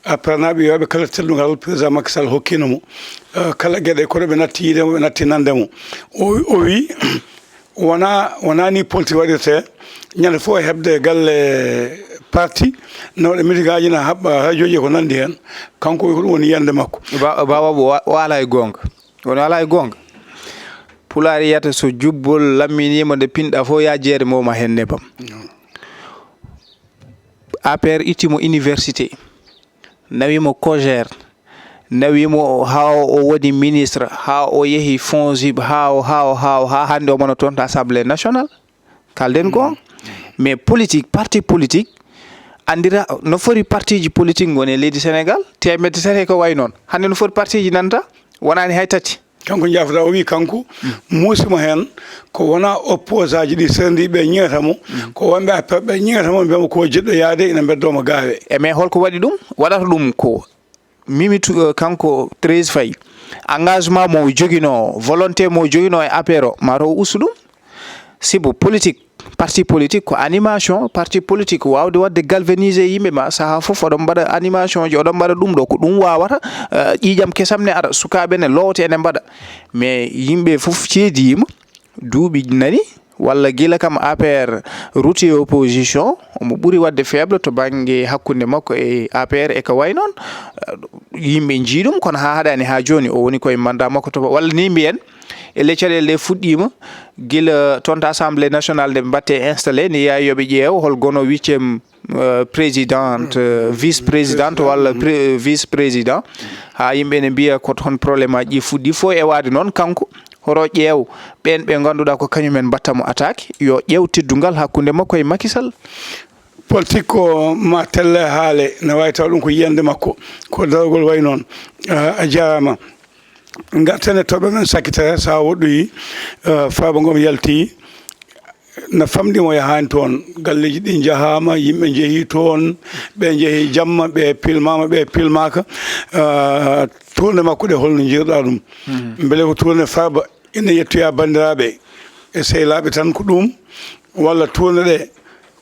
A P R naaɓe yo ɓe kala tellungal président Macky Sall hokkiino mo. Eh, kala geɗe kono ɓe natti yiide mo, ɓe natti nande mo. O, o wi, wonaa, wonaa ni politique waɗirtee, ñande fof e heɓde galle parti, nawɗe meeting aji na haɓɓa, haa jooƴi ko nanndi heen. Kanko o wi ko ɗum woni yiyannde makko. Ba-, Baaba o wa-, o alaa e goonga. Kono alaa e goonga. Pulaar wiyata so jubbol lamminiima nde pinɗa fof, yaa jeere mo ma heen nebam. A P R itti mo université, nawi mo COJER, nawi mo haa o woni ministre, haa o yehi FONGIP, haa o, haa o, haa o, haa hannde o mona toon to Assemblée nationale. Kalden ko, mais politique, parti politique, anndira no foti partiji politique ngoni e leydi Sénégal, teemedde tati e ko wayi noon. Hannde no foti partiji nanta, wonaani hay tati. Kanko jaafata, o wi kanko, muusimo heen, ko wonaa opposant ji ɗi seerndiiɓe ɓe ñeŋata mo, ko wonɓe A P R ɓe ñeŋata mo, mbiyamo ko jiɗɗo yaade, ina mbeddoo mo gaawe. E mais holko waɗi ɗum? Waɗata ɗum ko Mimi Tu-, eh, kanko Thérèse Faye, engagement mo joginoo, volonté mo joginoo e A P R o, maa taw o ustu ɗum. Sibu politique, Parti politique ko animation, parti politique ko waawde waɗde galvaniser yimɓe ma sahaa fof oɗon mbaɗa animation ji, oɗon mbaɗa ɗum ɗo, ko ɗum waawata eh, ƴiiƴam kesam ne ara, sukaaɓe ne loowte ene mbaɗa. Mais yimɓe fof ceediima duuɓi nani, walla gila kam A P R ruti e opposition, omo ɓuri waɗde faible to bannge hakkunde makko e A P R e ko wayi noon. Eh, yimɓe njii ɗum, kono haa haɗaani haa jooni o woni koye mandat makko to, walla ni mbiyen, e le caɗeele ɗe fuɗɗiima gila toon to Assemblée nationale nde ɓe mbaɗte installé, ne yawi yo ɓe ƴeew hol gono huitième euh, présidente, euh, vice-présidente walla pré- euh, vice-président. Haa yimɓe ne mbiya ko toon problème aji ɗi fuɗɗi, fof e waade noon kanko horo ƴeew ɓeen ɓe ngannduɗaa ko kañumen mbatta mo attaque, yo ƴeew teddungal hakkunde makko e Macky Sall. Politique ko ma telle haale, ne waawi taw ɗum ko yiyannde makko, ko daragol wayi noon. Ah, a jaaraama. Ngarten e toɓɓe men sakkitare, so a woɗɗoyi, eh, Farba Ngom yalti, na famɗi mo yahaani toon. Galleeji ɗi njahaama, yimɓe njehii toon, ɓe njehii jamma, ɓe pilmaama, ɓe pilmaaka. Eh, tourné makko ɗe, holno njiyruɗaa ɗum? Mbele ko tourné Farba ina yettoyaa banndiraaɓe e sehilaaɓe tan ko ɗum, walla tourné ɗe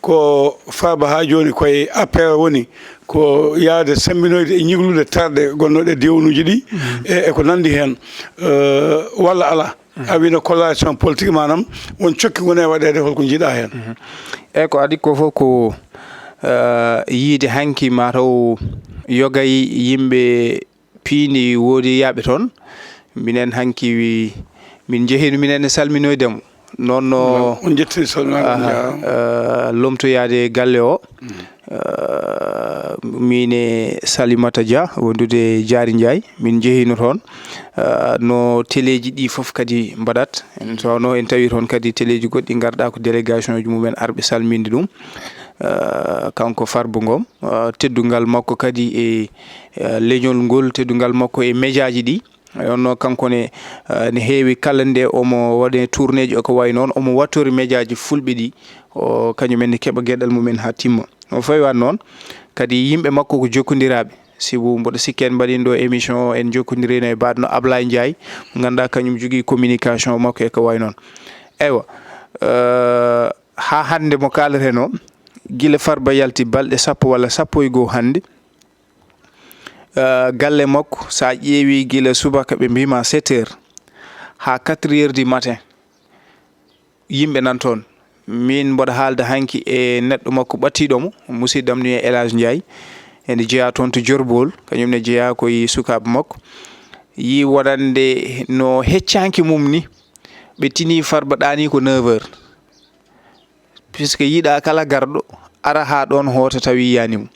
ko Farba haa jooni koye A P R woni, ko yahde semmbinoyde e ñiglude terɗe gonnooɗe e diiwanuuji ɗi, e e ko nanndi heen, eh, walla alaa? A wii no collaboration politique, maanaam won cokki ngoni e waɗeede, hol ko njiiɗaa heen? Eeyi, ko adii ko fof ko eh, yiyde hanki mataw yoga e yimɓe piindi woodi yaaɓe toon. Minen hanki wi- min njehiino, minen ne salminoyde mo. Noon no On njetti salminaango, on njaaraama. eh, lomtoyaade galle o. Eh, min e Salimata Dia wondude Jaari Njaay, min njehiino toon. Eh, no teleeji ɗi fof kadi mbaɗat. En tawno en tawi toon kadi teleeji goɗɗi ngarɗa ko délégation ji mumen arɓe salminde ɗum. Eh, kanko Farba Ngom, eh, teddungal makko kadi e eh, leñol ngol, teddungal makko e mejaaji ɗi. Onno kanko ne, eh, ne heewi kala nde omo waɗe tournéji o ko wayi noon, omo wattori mejaaji fulɓe ɗi, o kañum en ne keɓa geɗal mumen haa timma. O fawi waat noon kadi yimɓe makko ko jokkondiraaɓe, sibu mboɗo sikki en mbaɗino ɗo émission o, en jokkondirino e baɗno Ablaye Ndiaye, mo ngannduɗaa kañum jogii communication makko e ko wayi noon. Eywa, eh, haa hannde mo kaaleten o, gila Farba yalti balɗe sappo walla sappo e goo hannde, eh, galle makko, so a ƴeewi gila subaka ɓe mbiima sept heures haa quatre heures du matin, yimɓe nan toon. Min mboɗo haalda hanki e neɗɗo makko ɓattiiɗo mo, musidɗo am ni e El Hadj Ndiaye, ene jeyaa toon to Jorbol, kañum ne jeyaa ko e sukaaɓe makko. Yii wonande no heccanki mum ni, ɓe tini Farba ɗaani ko neuf heures. Puisque yiɗa kala garɗo ara haa ɗoon hoota tawi yiyaani mo.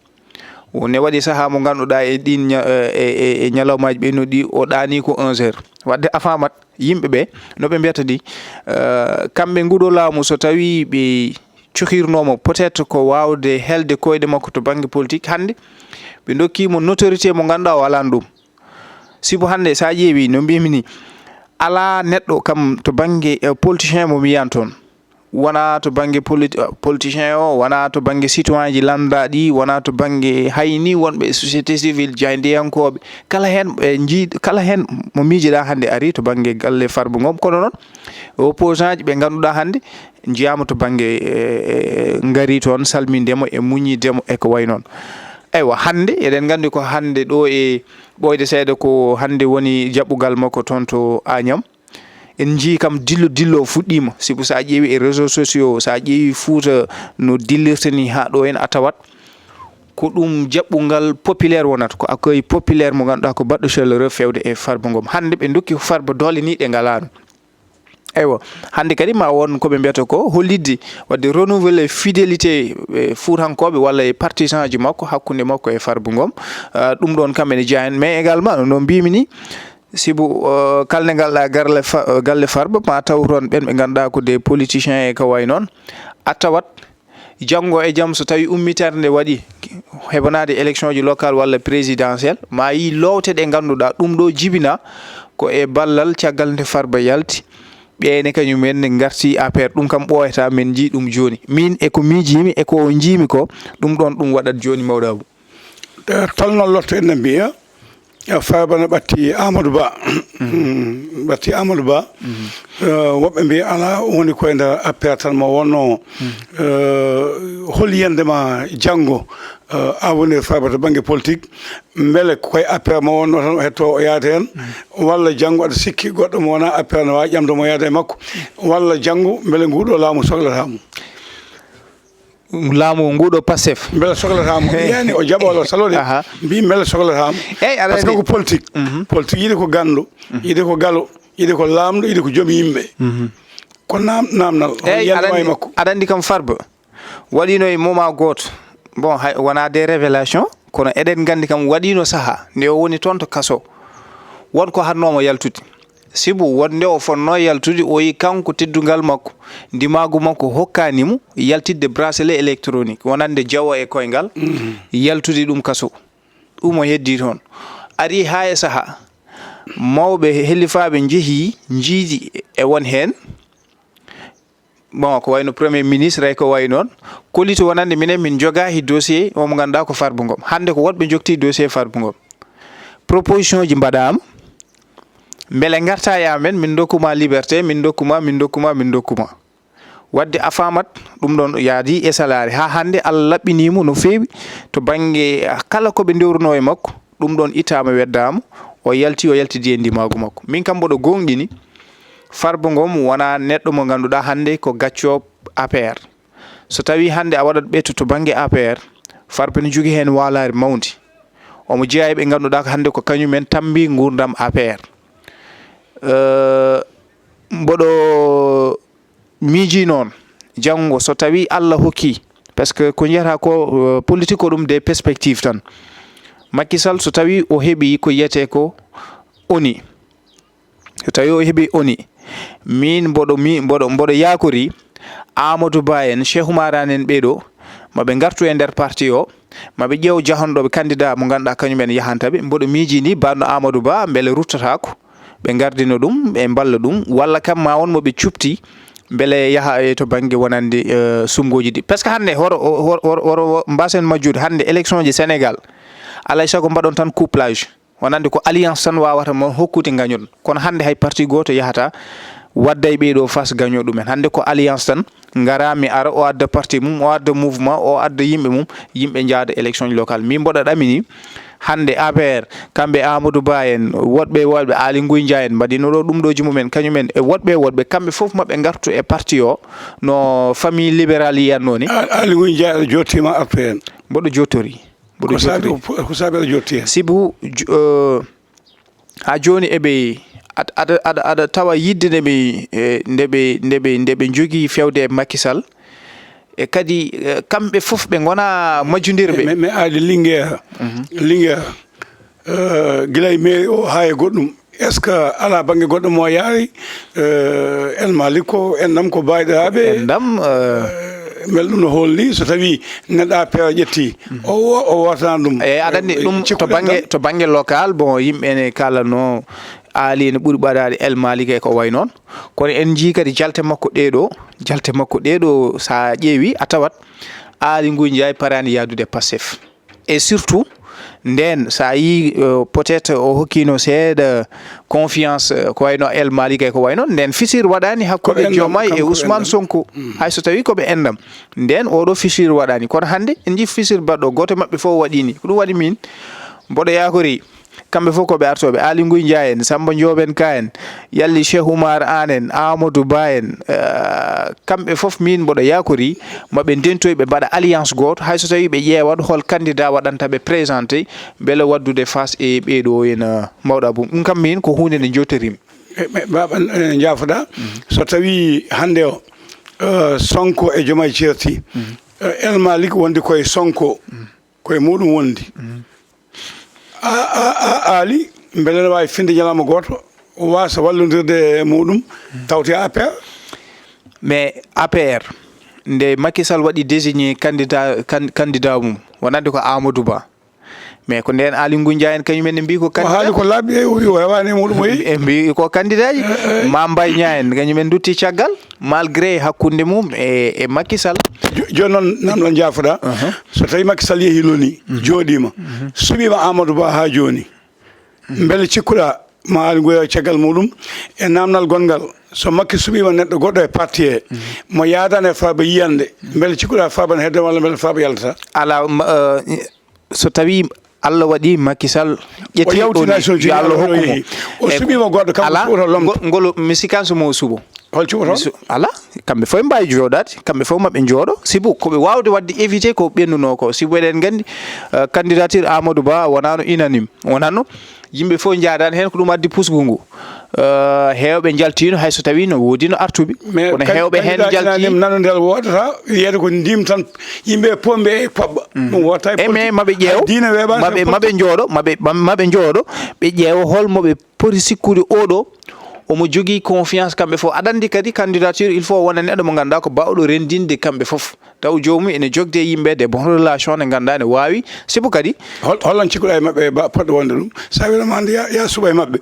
Ne waɗi sahaa mo ngannduɗaa e ɗiin ña- e- e- e ñalawmaaji ɓennuɗi o ɗaani ko onze heures. Waɗde a faamat yimɓe ɓe no ɓe mbiyata ni, eh, kamɓe nguɗo laamu so tawi ɓe cohirnooma peut-être ko waawde helde koyɗe makko to bannge politique hannde, ɓe ndokkii mo notorité mo ngannduɗaa o alaani ɗum. Sibu hannde so a ƴeewi no mbiymi ni, alaa neɗɗo kam to bannge eh, politicien mo mi yiyan toon. Wonaa to bannge politi- politicien o, wonaa to bannge citoyen ji lambda ɗi, wonaa to bannge hayni wonɓe e société civile, jaayndiyankooɓe. Kala heen ɓe njii- kala heen mo miijiɗaa hannde arii to bannge galle Farba Ngom. Kono noon opposant ji ɓe ngannduɗaa hannde njiyaama to bannge eh, eh, ngarii toon salminde mo e muññinde mo e ko wayi noon. Eywa, hannde eɗen nganndi ko hannde ɗo e ɓooyde seeɗa ko hannde woni jaɓɓugal makko toon to Agnam. En njii kam dillo dillo o fuɗɗiima, sibu so a ƴeewi e réseaux sociaux, so a ƴeewi Fuuta no dillirta ni haa ɗo en a tawat ko ɗum jaɓɓungal populaire wonata, ko accueil populaire mo ngannduɗaa ko baɗɗo chaleureux feewde e Farba Ngom. Hannde ɓe ndokki ko Farba doole ni ɗe ngalaano. Eywa, hannde kadi ma won ko ɓe mbiyata ko hollitde, waɗde renouveler fidélité e Fuutankooɓe walla e partisan ji makko, hakkunde makko e Farba Ngom. Ah, ɗum ɗoon kam ene jeyaa heen, mais également no mbimi ni, sibu eh, kalde ngal ɗa garle fa- eh, galle Farba ma taw toon ɓen ɓe ngannduɗaa ko des politiciens e ko wayi noon, a tawat janngo e jam so tawi ummitere nde waɗi, hebanaade élection ji local walla présidentiel, ma yii loowte ɗe ngannduɗaa ɗum ɗo jibina ko e ballal caggal nde Farba yalti. Ɓeene kañum en ne ngarti A P R, ɗum kam ɓooyata, min njii ɗum jooni. Min e ko miijiimi e ko o njiimi ko, ɗum ɗoon ɗum waɗat jooni mawɗa Abou. Eh, tolnol lotto ene mbiya, Farba no ɓatti Amadou Ba. Ɓatti Amadou Ba. Eh, woɓɓe mbiya alaa, woni koye nder A P R tan mo wonno. Eh, hol yiyannde ma janngo, eh, avenir Farba to bannge politique? Mbele koye A P R mo wonno tan o hetto o yaade heen, walla janngo aɗa sikki goɗɗo mo wonaa A P R no waawi ƴamde mo yaade e makko? Walla janngo mbele nguɗo laamu sohlata mo? Laamu nguɗo Pastef. Mbele sohlata mo? Yani o jaɓa walla salode? Aha. Mbi mbele sohlata mo? Eyyi, aɗa Parce que andi ko politique. Mhm. Politique yiɗi ko ganndo, yiɗi ko galo, yiɗi ko laamɗo, yiɗi ko joom yimɓe. Mhm. Ko nam-, namnal. Eyyi, aɗa andi, makko. Aɗa andi kam Farba. Waɗino e moment gooto. Bon, hay, wonaa des révélations, kono eɗen nganndi kam waɗino sahaa nde o woni toon to kaso. Won ko hatnoomo yaltude. Sibu wonde o fotnoo yaltude, o yi kanko teddungal makko, ndimaagu makko hokkaani mo yaltidde bracelet électronique, wonande jawo e koyngal, yaltude ɗum kaso. Ɗum o heddii toon. Ari haa e sahaa, mawɓe helifaaɓe njehii, njiidi e won heen. Bon, ko wayno Premier Ministre e ko wayi noon, kollitu wonande minen, min njogaa he dossier o mo ngannduɗaa ko Farba Ngom. Hannde ko woɗɓe njogtii dossier Farba Ngom. Proposition ji mbaɗaama, mbele ngarta e amen, min ndokku ma liberté, min ndokku ma, min ndokku ma, min ndokku ma. Waɗde a faamat, ɗum ɗoon yaadi e salaare. Haa hannde Allah laɓɓinii mo no feewi to bannge kala ko ɓe ndewrunoo e makko, ɗum ɗoon ittaama, weddaama, o yalti, o yaltidi e ndimaagu makko. Min kam mboɗo goongɗini, Farba Ngom wonaa neɗɗo mo ngannduɗaa hannde ko gacco A P R. So tawii hannde a waɗat ɓettu to bannge A P R, Farba ne jogii heen waalaare mawndi. Omo jeyaa e ɓe ngannduɗaa ko hannde ko kañum en tammbii nguurndam A P R. Eh, mboɗo miijii noon, janngo so tawii Allah hokkii, parce que ko njiyata ko, eh, politique ko ɗum des perspectives tan. Macky Sall so tawii o heɓii ko yiyetee ko ONU, so tawii o heɓii ONU, miin mboɗo mi-, mboɗo, mboɗo yaakorii Amadou Ba en, Cheikh Oumar Anne en ɓee ɗoo, ma ɓe ngartu e nder parti o, ma ɓe ƴeew jahonɗo ɓe candidat mo ngannduɗaa kañum en yahanta ɓe. Mboɗo miijii nii, mbaɗno Amadou Ba, mbele ruttataako, ɓe ngardina ɗum, ɓe mballa ɗum, walla kam ma won mo ɓe cuɓti, mbele yaha e to bannge wonande, eh, sumngooji ɗi. Parce que hannde horo, horo, horo, horo mbaasen majjude, hannde élection ji Sénégal, alaa e sago mbaɗon tan couplage. Wonande ko alliance tan waawata mo hokkude ngañon. Kono hannde hay parti gooto yahata wadda e ɓee ɗoo fas gaño ɗumen. Hannde ko alliance tan, ngara mi ara, o adda parti mum, o adda mouvement, o adda yimɓe mum, yimɓe njaada élection locale. Min mboɗo ɗamini hannde A P R, kamɓe Amadou Ba en, woɗɓe, woɗɓe Aly Ngouille Ndiaye en, mbaɗino ɗo ɗum ɗooji mumen, kañum en e woɗɓe, woɗɓe, kamɓe fof maɓɓe ngartu e parti o, no famille libérale yiyatnoo ni. A-, Aly Ngouille Ndiaye aɗa jottiima A P R? Mboɗo jottori. Mboɗo Ko saabi jottori. o- ko saabi aɗa jotti heen? Sibu, j-, eh, haa jooni eɓe, aɗa, aɗa, aɗa, aɗa tawa yiɗde nde ɓe, eh, nde ɓe, nde ɓe, nde ɓe njogii feewde e Macky Sall. E kadi, eh, kamɓe fof ɓe ngonaa majjundirɓe. Mais, mais Aly Linguère, Linguère, eh, gila e mairie o haa e goɗɗum, est-ce que alaa bannge goɗɗo mo yaari? Eh, El Malick ko enɗam, ko baayɗiraaɓe. Enɗam, eh, mbele ɗum no holli so tawii neɗɗo A P R ƴetti, o wo-, o wootanaa ɗum? Eeyi, aɗa anndi ɗum, cikkuɗen to bannge, tan? To bannge local, bon, yimɓe ene kaalanoo Aly ene ɓuri ɓadaade El Malick e ko wayi noon. Kono en njiyii kadi jalte makko ɗee ɗoo, jalte makko ɗee ɗoo, so a ƴeewii, a tawat Aly Ngouille Ndiaye paraani yahdude Pastef. Et surtout, ndeen, so a yii, eh, peut-être o hokkiino seeɗa confiance, eh, ko wayno El Malick e ko wayno, ndeen fissure waɗaani hakkunde Diomaye e Ousmane Sonko. Hay so tawii ko ɓe enɗam. Ndeen oɗo fissure waɗaani. Kono hannde, en njii fissure baɗɗo, gooto e maɓɓe fof waɗiini. Ko ɗum waɗi min, mboɗo yaakorii, kamɓe fof ko ɓe artooɓe, Aly Ngouille Ndiaye en, Samba Ndiobène Ka en, yalli Cheikh Oumar Anne en, Amadou Ba en, eh, kamɓe fof min mboɗo yaakorii ma ɓe ndentoy, ɓe mbaɗa alliance gooto, hay so tawii ɓe ƴeewat hol candidat waɗanta ɓe présenté, mbele waɗdude face e ɓee ɗoo ene mawɗa boom. Ɗum kam min ko huunde nde njottoriimi. E, e, Baaba, e, njaafoɗaa. So tawii hannde o, eh, Sonko e Diomaye ceerti, eh, El Malick wondi koye Sonko, koye muɗum wondi. A, a, a, Aly, mbele ene waawi finde ñalawma gooto, waasa wallondirde e muɗum, tawte A P R? Mais A P R, nde Macky Sall waɗi désigné candidat, can-, candidat mum, wonande ko Amadou Ba. Mais ko ndeen Aly Ngouille Ndiaye en, kañum en ne mbii ko O haali candidat. Ko laaɓi, e o wi o hewaani e muɗum, o yehi. Ɓe mbii ko candidat ji. Mame Mbaye Niang en, kañum en ndutti caggal, malgré hakkunde mum e, e Macky Sall. Jo-, jooni noon, namdal njaafoɗaa. So tawii Macky Sall yehii lonii, jooɗiima, suɓiima Amadou Ba haa jooni, Mbele cikkuɗaa ma Aly Ngouille caggal muɗum e namdal gonngal, so Macky suɓiima neɗɗo goɗɗo e parti he, mo yaadani e Farba yiyande, mbele cikkuɗaa Farba ne hedde walla mbele Farba yaltata? Alaa, ma, eh, so tawii Allah waɗi Macky Sall ƴetti ɗo ni, yo Allah hokku mo. O suɓiima goɗɗo, kanko suɓoto lomto. Ngolo mi sikan so mo suɓo. Hol cuɓoto? Alaa, kamɓe fof mbaawi jooɗaade, kamɓe fof maɓe njooɗo. Sibu ko ɓe waawde waɗde éviter ko ɓennuno ko. Sibu eɗen nganndi, eh, candidature Amadou Ba wonaano unanime. Wonano yimɓe fof njaadaani heen, ko ɗum addi pusgu ngu. Eh, heewɓe njaltiino, hay so tawii no woodino artuɓe. Kono heewɓe heen njalti. Nano ndel woodata, wiyeede ko ndim tan, yimɓe pombe e paɓɓa. Ɗum woodata e politique. Mais maɓe ƴeew, diine weeɓaani maɓe, maɓe njooɗo, maɓe, maɓe njooɗo, ɓe ƴeewa hol mo ɓe poti sikkude oɗo, omo jogii confiance kamɓe fof. Aɗa anndi kadi candidature, il faut wona neɗɗo mo ngannduɗaa ko baawɗo renndinde kamɓe fof. Taw joomum ene jogde e yimɓe de bonne relation ne ngannduɗaa ne waawi. Sibu kadi. Hol-, holon cikkuɗaa e maɓɓe ba-, poɗɗo wonde ɗum? So a wiino ma annde ya, ya suɓa e maɓɓe.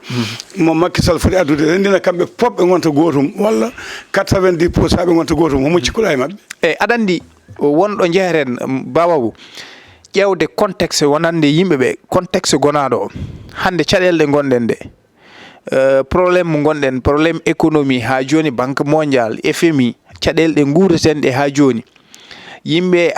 Mo Macky Sall foti addude renndina kamɓe fof ɓe ngonta gootum walla quatre-vingt-dix pour cent ɓe ngonta gootum. Homo cikkuɗaa e maɓɓe? Eyi, aɗa anndi wonɗo njeheten, mm, Baba Abou, ƴeewde contexte wonande yimɓe ɓe, contexte gonaaɗo o. Hannde caɗeele ɗe ngonɗen ɗe, eh, problème mo ngonɗen, problème économie haa jooni, Banque Mondiale, F M I, caɗeele ɗe nguureten ɗe haa jooni. Yimɓe,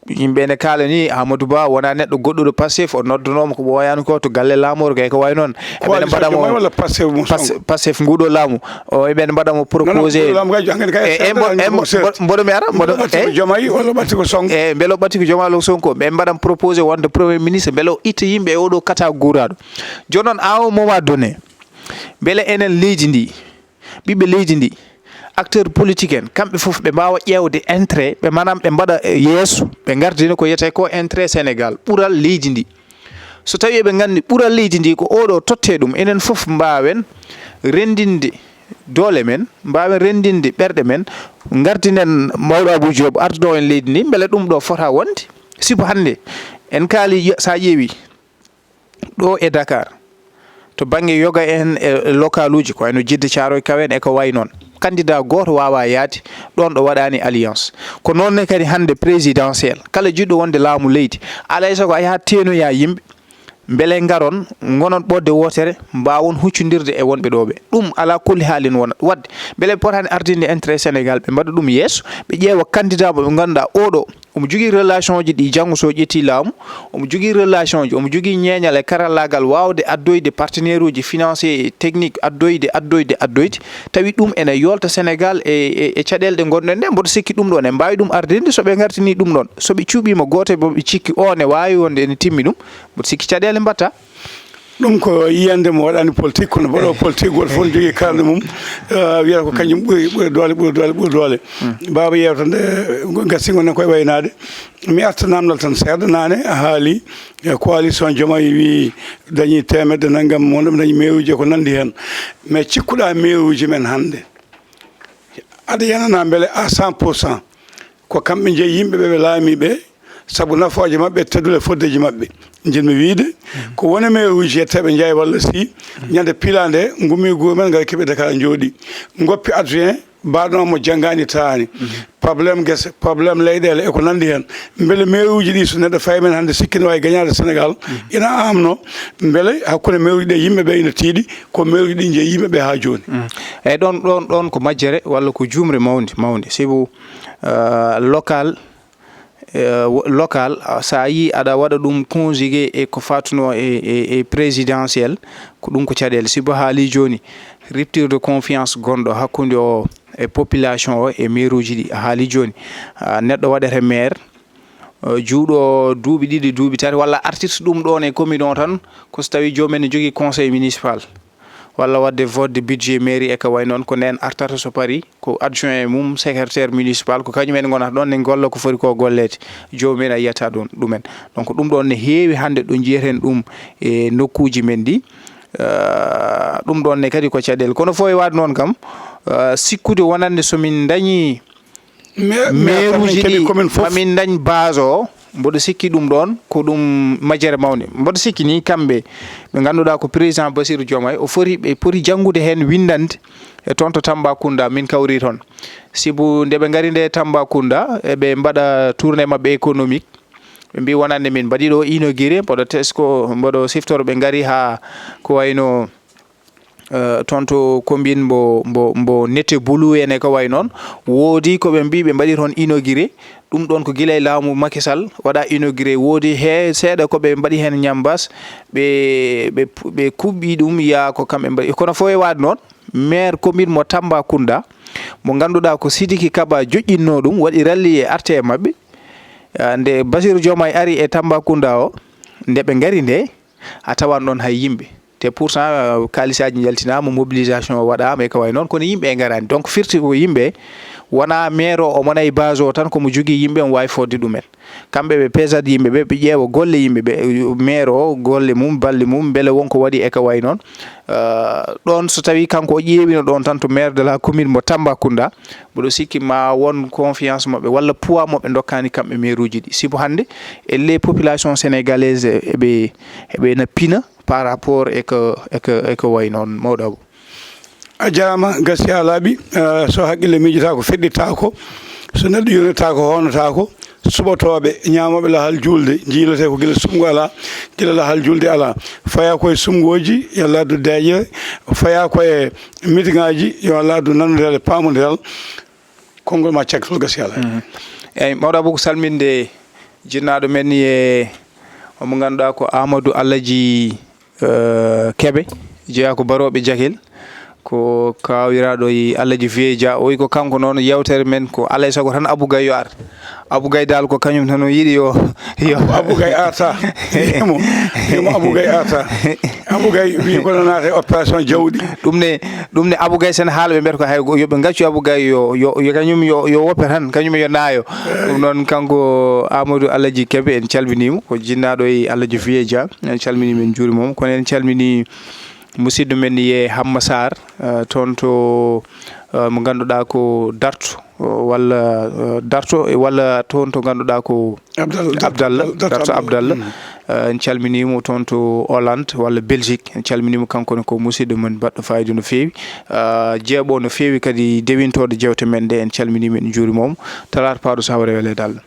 yimɓe ene kaala ni Amadou Ba wonaa neɗɗo goɗɗuɗo Pastef, o noddanoo mo ko ɓooyaani ko to galle laamu o, kay ko wayi noon. Eɓe mbaɗa mo walla Pastef mo Pas-, Sonko? Pastef nguuɗo laamu. O, eɓe mbaɗa mo proposé. Non, non, nguuɗo laamu kay, hankkadi kay e, e, mbo-, seeɗa e, mbo-, mbo-, mboɗo mi ara, mboɗo, mbo-, e? Jomayi walla ɓatti ko Sonko? E, mbele o ɓatti ko Jomayi walla Sonko? Ɓe mbaɗan proposé wonde Premier ministre, mbele o itta yimɓe e oɗo kata guuraaɗo. Jooni noon, à un moment donné, mbele enen leydi ndi, ɓiɓɓe leydi ndi, acteur politique en, kamɓe fof ɓe mbaawa ƴeewde intérêt, ɓe maanaam ɓe mbaɗa, eh, yeeso, ɓe ngardina ko wiyetee ko intérêt Sénégal, ɓural leydi ndi. So tawii eɓe nganndi ɓural leydi ndi ko oɗo tottee ɗum, enen fof mbaawen renndinde doole men, mbaawen renndinde ɓerɗe men, ngardinen mawɗo Abou Diop arduɗo en leydi ndi, mbele ɗum ɗo fota wonde. Sibu hannde en kaali, so a ƴeewi, ɗo e Dakar, to bannge yoga en e lokaluuji, ko wayno Jidde, Caaroy Kaw en e ko wayi noon, candidat gooto waawaa yahde ɗoon ɗo waɗaani alliance. Ko noon ne kadi hannde présidentiel, kala jiɗɗo wonde laamu leydi, alaa e sago a yaha teenoya yimɓe, mbele ngaron, ngonon ɓoɗde wootere, mbaawon huccondirde e wonɓe ɗo ɓe. Ɗum alaa kulli haalin wonat. Waɗde, mbele ɓe potaani ardinde intérêt Sénégal, ɓe mbaɗa ɗum yeeso, ɓe ƴeewa candidat mo ɓe ngannduɗaa oɗo omo jogii relation ji ɗi janngo so ƴetti laamu, omo jogii relation ji, omo jogii ñeeñal e karallaagal waawde addoyde partenaire uji financier et technique, addoyde, addoyde, addoyde, tawi ɗum ene yolta Sénégal e, e, e caɗeele ɗe ngonɗen ɗe, mboɗo sikki ɗum ɗo ne mbaawi ɗum ardinde so ɓe ngartini ɗum ɗon. So ɓe cuɓiima gooto e ɓe cikki o ne waawi wonde ene timmi ɗum, mboɗo sikki caɗeele mbatta. Ɗum ko yiyannde mo waɗaani politique, kono mbaɗoowo politique gooto fof ne jogii karnde mum, eh, wiyata ko kañum ɓuri, ɓuri doole, ɓuri doole, ɓuri doole. Baaba yewta nde, eh, gasi ngonɗen koye waynaade. Mi arta namdal tan seeɗa, naane a haali, eh, coalition Diomaye wi dañi teemedde nanngam, wonɓe dañi mairie uji e ko nanndi heen. Mais cikkuɗaa mairie uji men hannde? Aɗa yanana mbele à cent pour cent ko kamɓe njeyi yimɓe ɓe ɓe laami ɓe, sabu nafooje maɓɓe, teddule foddeeji maɓɓe? Njiɗmi wiyde ko woni maire uji yetteeɓe Njaay walla si ñande piilaa nde ngummi gure men ngara keɓi Dakar njooɗi, ngoppi adjoint mbaɗno mo janngaani taani. Problème gese, problème leyɗeele e ko nanndi heen. Mbele maire uji ɗi so neɗɗo fayi men hannde sikki ne waawi gañaade Sénégal, ina amno mbele hakkunde maire uji ɗe yimɓe ɓe ina tiiɗi, ko maire uji ɗi njeyi yimɓe ɓe haa jooni. Eyyi, ɗon, ɗon, ɗon ko majjere walla ko juumre mawnde, mawnde. Sibu, eh, local, eh, wo-, local, ah, so a yii aɗa waɗa ɗum conjugué e ko fatunoo e, e, e présidentiel, ko ɗum ko caɗeele. Sibu haali jooni, rupture de confiance gonɗo hakkunde o e population o e maire uji ɗi. A haali jooni, ah, neɗɗo waɗete maire, eh, juuɗo duuɓi ɗiɗi, duuɓi tati, walla artirta ɗum ɗon e commune o tan, ko so tawii joomum en ne jogii conseil municipal. Walla waɗde vote de budget mairie e ko wayi noon, ko ndeen artata so parii, ko adjoint mum, secrétaire municipal, ko kañum en ngonata ɗoon, ne ngolla ko foti ko golleede. Joomum en a yiyata ɗum, ɗum en. Donc, ɗum ɗoon ne heewi hannde ɗo njiyeten ɗum e nokkuuji men ɗi. Ah, ɗum ɗoon ne kadi ko caɗeele. Kono fof e waɗde noon kam, ah, sikkude wonande so min ndañii maire uji ɗi, ma min ndañ base o, mboɗo sikki ɗum ɗoon ko ɗum majjere mawnde. Mboɗo sikki ni kamɓe ɓe ngannduɗaa ko président Bassirou Diomaye, o foti, ɓe poti janngude heen winndande e toon to Tambacounda, min kawri toon. Sibu nde ɓe ngari nde Tambacounda, eɓe mbaɗa tournée maɓɓe économique, Ɓe mbi wonande min mbaɗi ɗo inauguré, mboɗo tesko, mboɗo siftoro ɓe ngari haa ko wayno, eh, toon to commune mbo, mbo, mbo Netebulu en e ko way noon. Woodi ko ɓe mbi ɓe mbaɗi toon inauguré. Ɗum ɗoon ko gila e laamu Macky Sall waɗa inauguré. Woodi he seeɗa ko ɓe mbaɗi heen ñambas, ɓe, ɓe, ɓe kuɓɓi ɗum, yaa ko kamɓe mbaɗi. Kono fof e waade noon, maire commune mo Tambacounda, mo ngannduɗaa ko Sidiki Kaba joƴƴinnoo ɗum, waɗi rallier arte e maɓɓe. Ah, nde Bassirou Diomaye ari e Tambacounda o, nde ɓe ngari nde, a tawan ɗoon hay yimɓe. Te pourtant, ah, kaalisaaji njaltinaama, mobilisation o waɗaama e ko way noon, kono yimɓe e ngaraani. Donc, firti ko yimɓe, wonaa maire o, omo nayi base o tan, ko mo jogii yimɓe, omo waawi fodde ɗumen. Kamɓe ɓe peesat yimɓe ɓe, ɓe ƴeewa golle yimɓe ɓe, maire o, golle mum, balle mum, mbele won ko waɗi e ko way noon. Ah, ɗoon so tawii kanko o ƴeewino ɗoon tan to maire de la commune mo Tambacounda, mboɗo sikki ma won confiance maɓɓe walla poids maɓɓe ndokkaani kamɓe maire uji ɗi. Sibu hannde, e les populations sénégalaises, eɓe, eɓe na pina par rapport e ko, e ko, e ko way noon, mawɗo Abou. A jaaraama, gasi haa laaɓi. Eh, so haqqille miijotaako, feɗɗitaako, so neɗɗo yonitaako, hoonataako, suɓotooɓe, ñaamooɓe lahal juulde, njiiletee ko gila suɓngo alaa, gila lahal juulde alaa. Fayaa koye suɓngooji, yo Allah addu deeƴre, fayaa koye mitiŋaaji, yo Allah addu nanndiral e paamondiral. Konngol ma caggal gasi alaa. Mhm. Eeyi, mawɗo Abou, ko salminde jinnaaɗo men ni e omo ngannduɗaa ko Amadou Alaji, eh, Kebe, jeyaa ko barooɓe Jakel, ko kawiraaɗo e Alaji Vieux Dia, o wi ko kanko noon yeewtere men ko alaa e sago tan Abou Gaye yo ar. Abou Gaye dal ko kañum tan o yiɗi yo, yo Abou Gaye arta. Yimo, yimo Abou Gaye arta. Abou Gaye wi kono naata e opération jawɗi. Ɗum ne, ɗum ne Abou Gaye sen haala ɓe mbiyata ko hay go-, yo ɓe ngaccu Abou Gaye yo, yo, yo kañum yo, yo woppe tan, kañum yo naayo. Ɗum noon kanko Amadou Alaji Kebe en calminiima, ko jinnaaɗo e Alaji Vieux Dia. En calminiima, en njuuriima mo. Kono en calminii musidɗo men Yee Hamma Sarr, eh, toon to, eh, mo ngannduɗaa ko Darto, walla, eh, Darto, e walla toon to ngannduɗaa ko Abdallah, Abdallah, Darto Darto Abdallah. Abdallah. Mm. Eh, en calminiima toon to Hollande walla Belgique. En calminiima kanko ne ko musidɗo men baɗɗo faayiida no feewi. Eh, jeeɓo no feewi kadi dewintooɗo jeewte men ɗe. En calminiima, en njuuriima mo. Talaata paaɗo so hawre weleede Allah.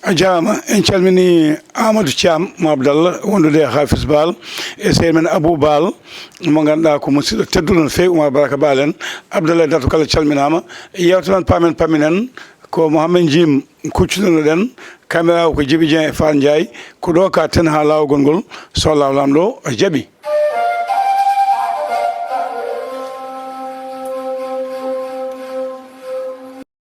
A jaaraama. En calminii Amadou Thiam mo Abdallah, wondude e Hafiz Baal, e sehil men Abou Baal, mo ngannduɗaa ko musidɗo tedduɗo no feewi, Oumar Baraka Baal en. Abdallah Darto kala calminaama. Yeewtere men paamen pamminen ko Mouhamed Jim kuccunono ɗen, caméra o ko Djiby Dieng e Fall Ndiaye. Ko ɗo ka ten haa laawol ngol, so Allahu Laamɗo jaɓi.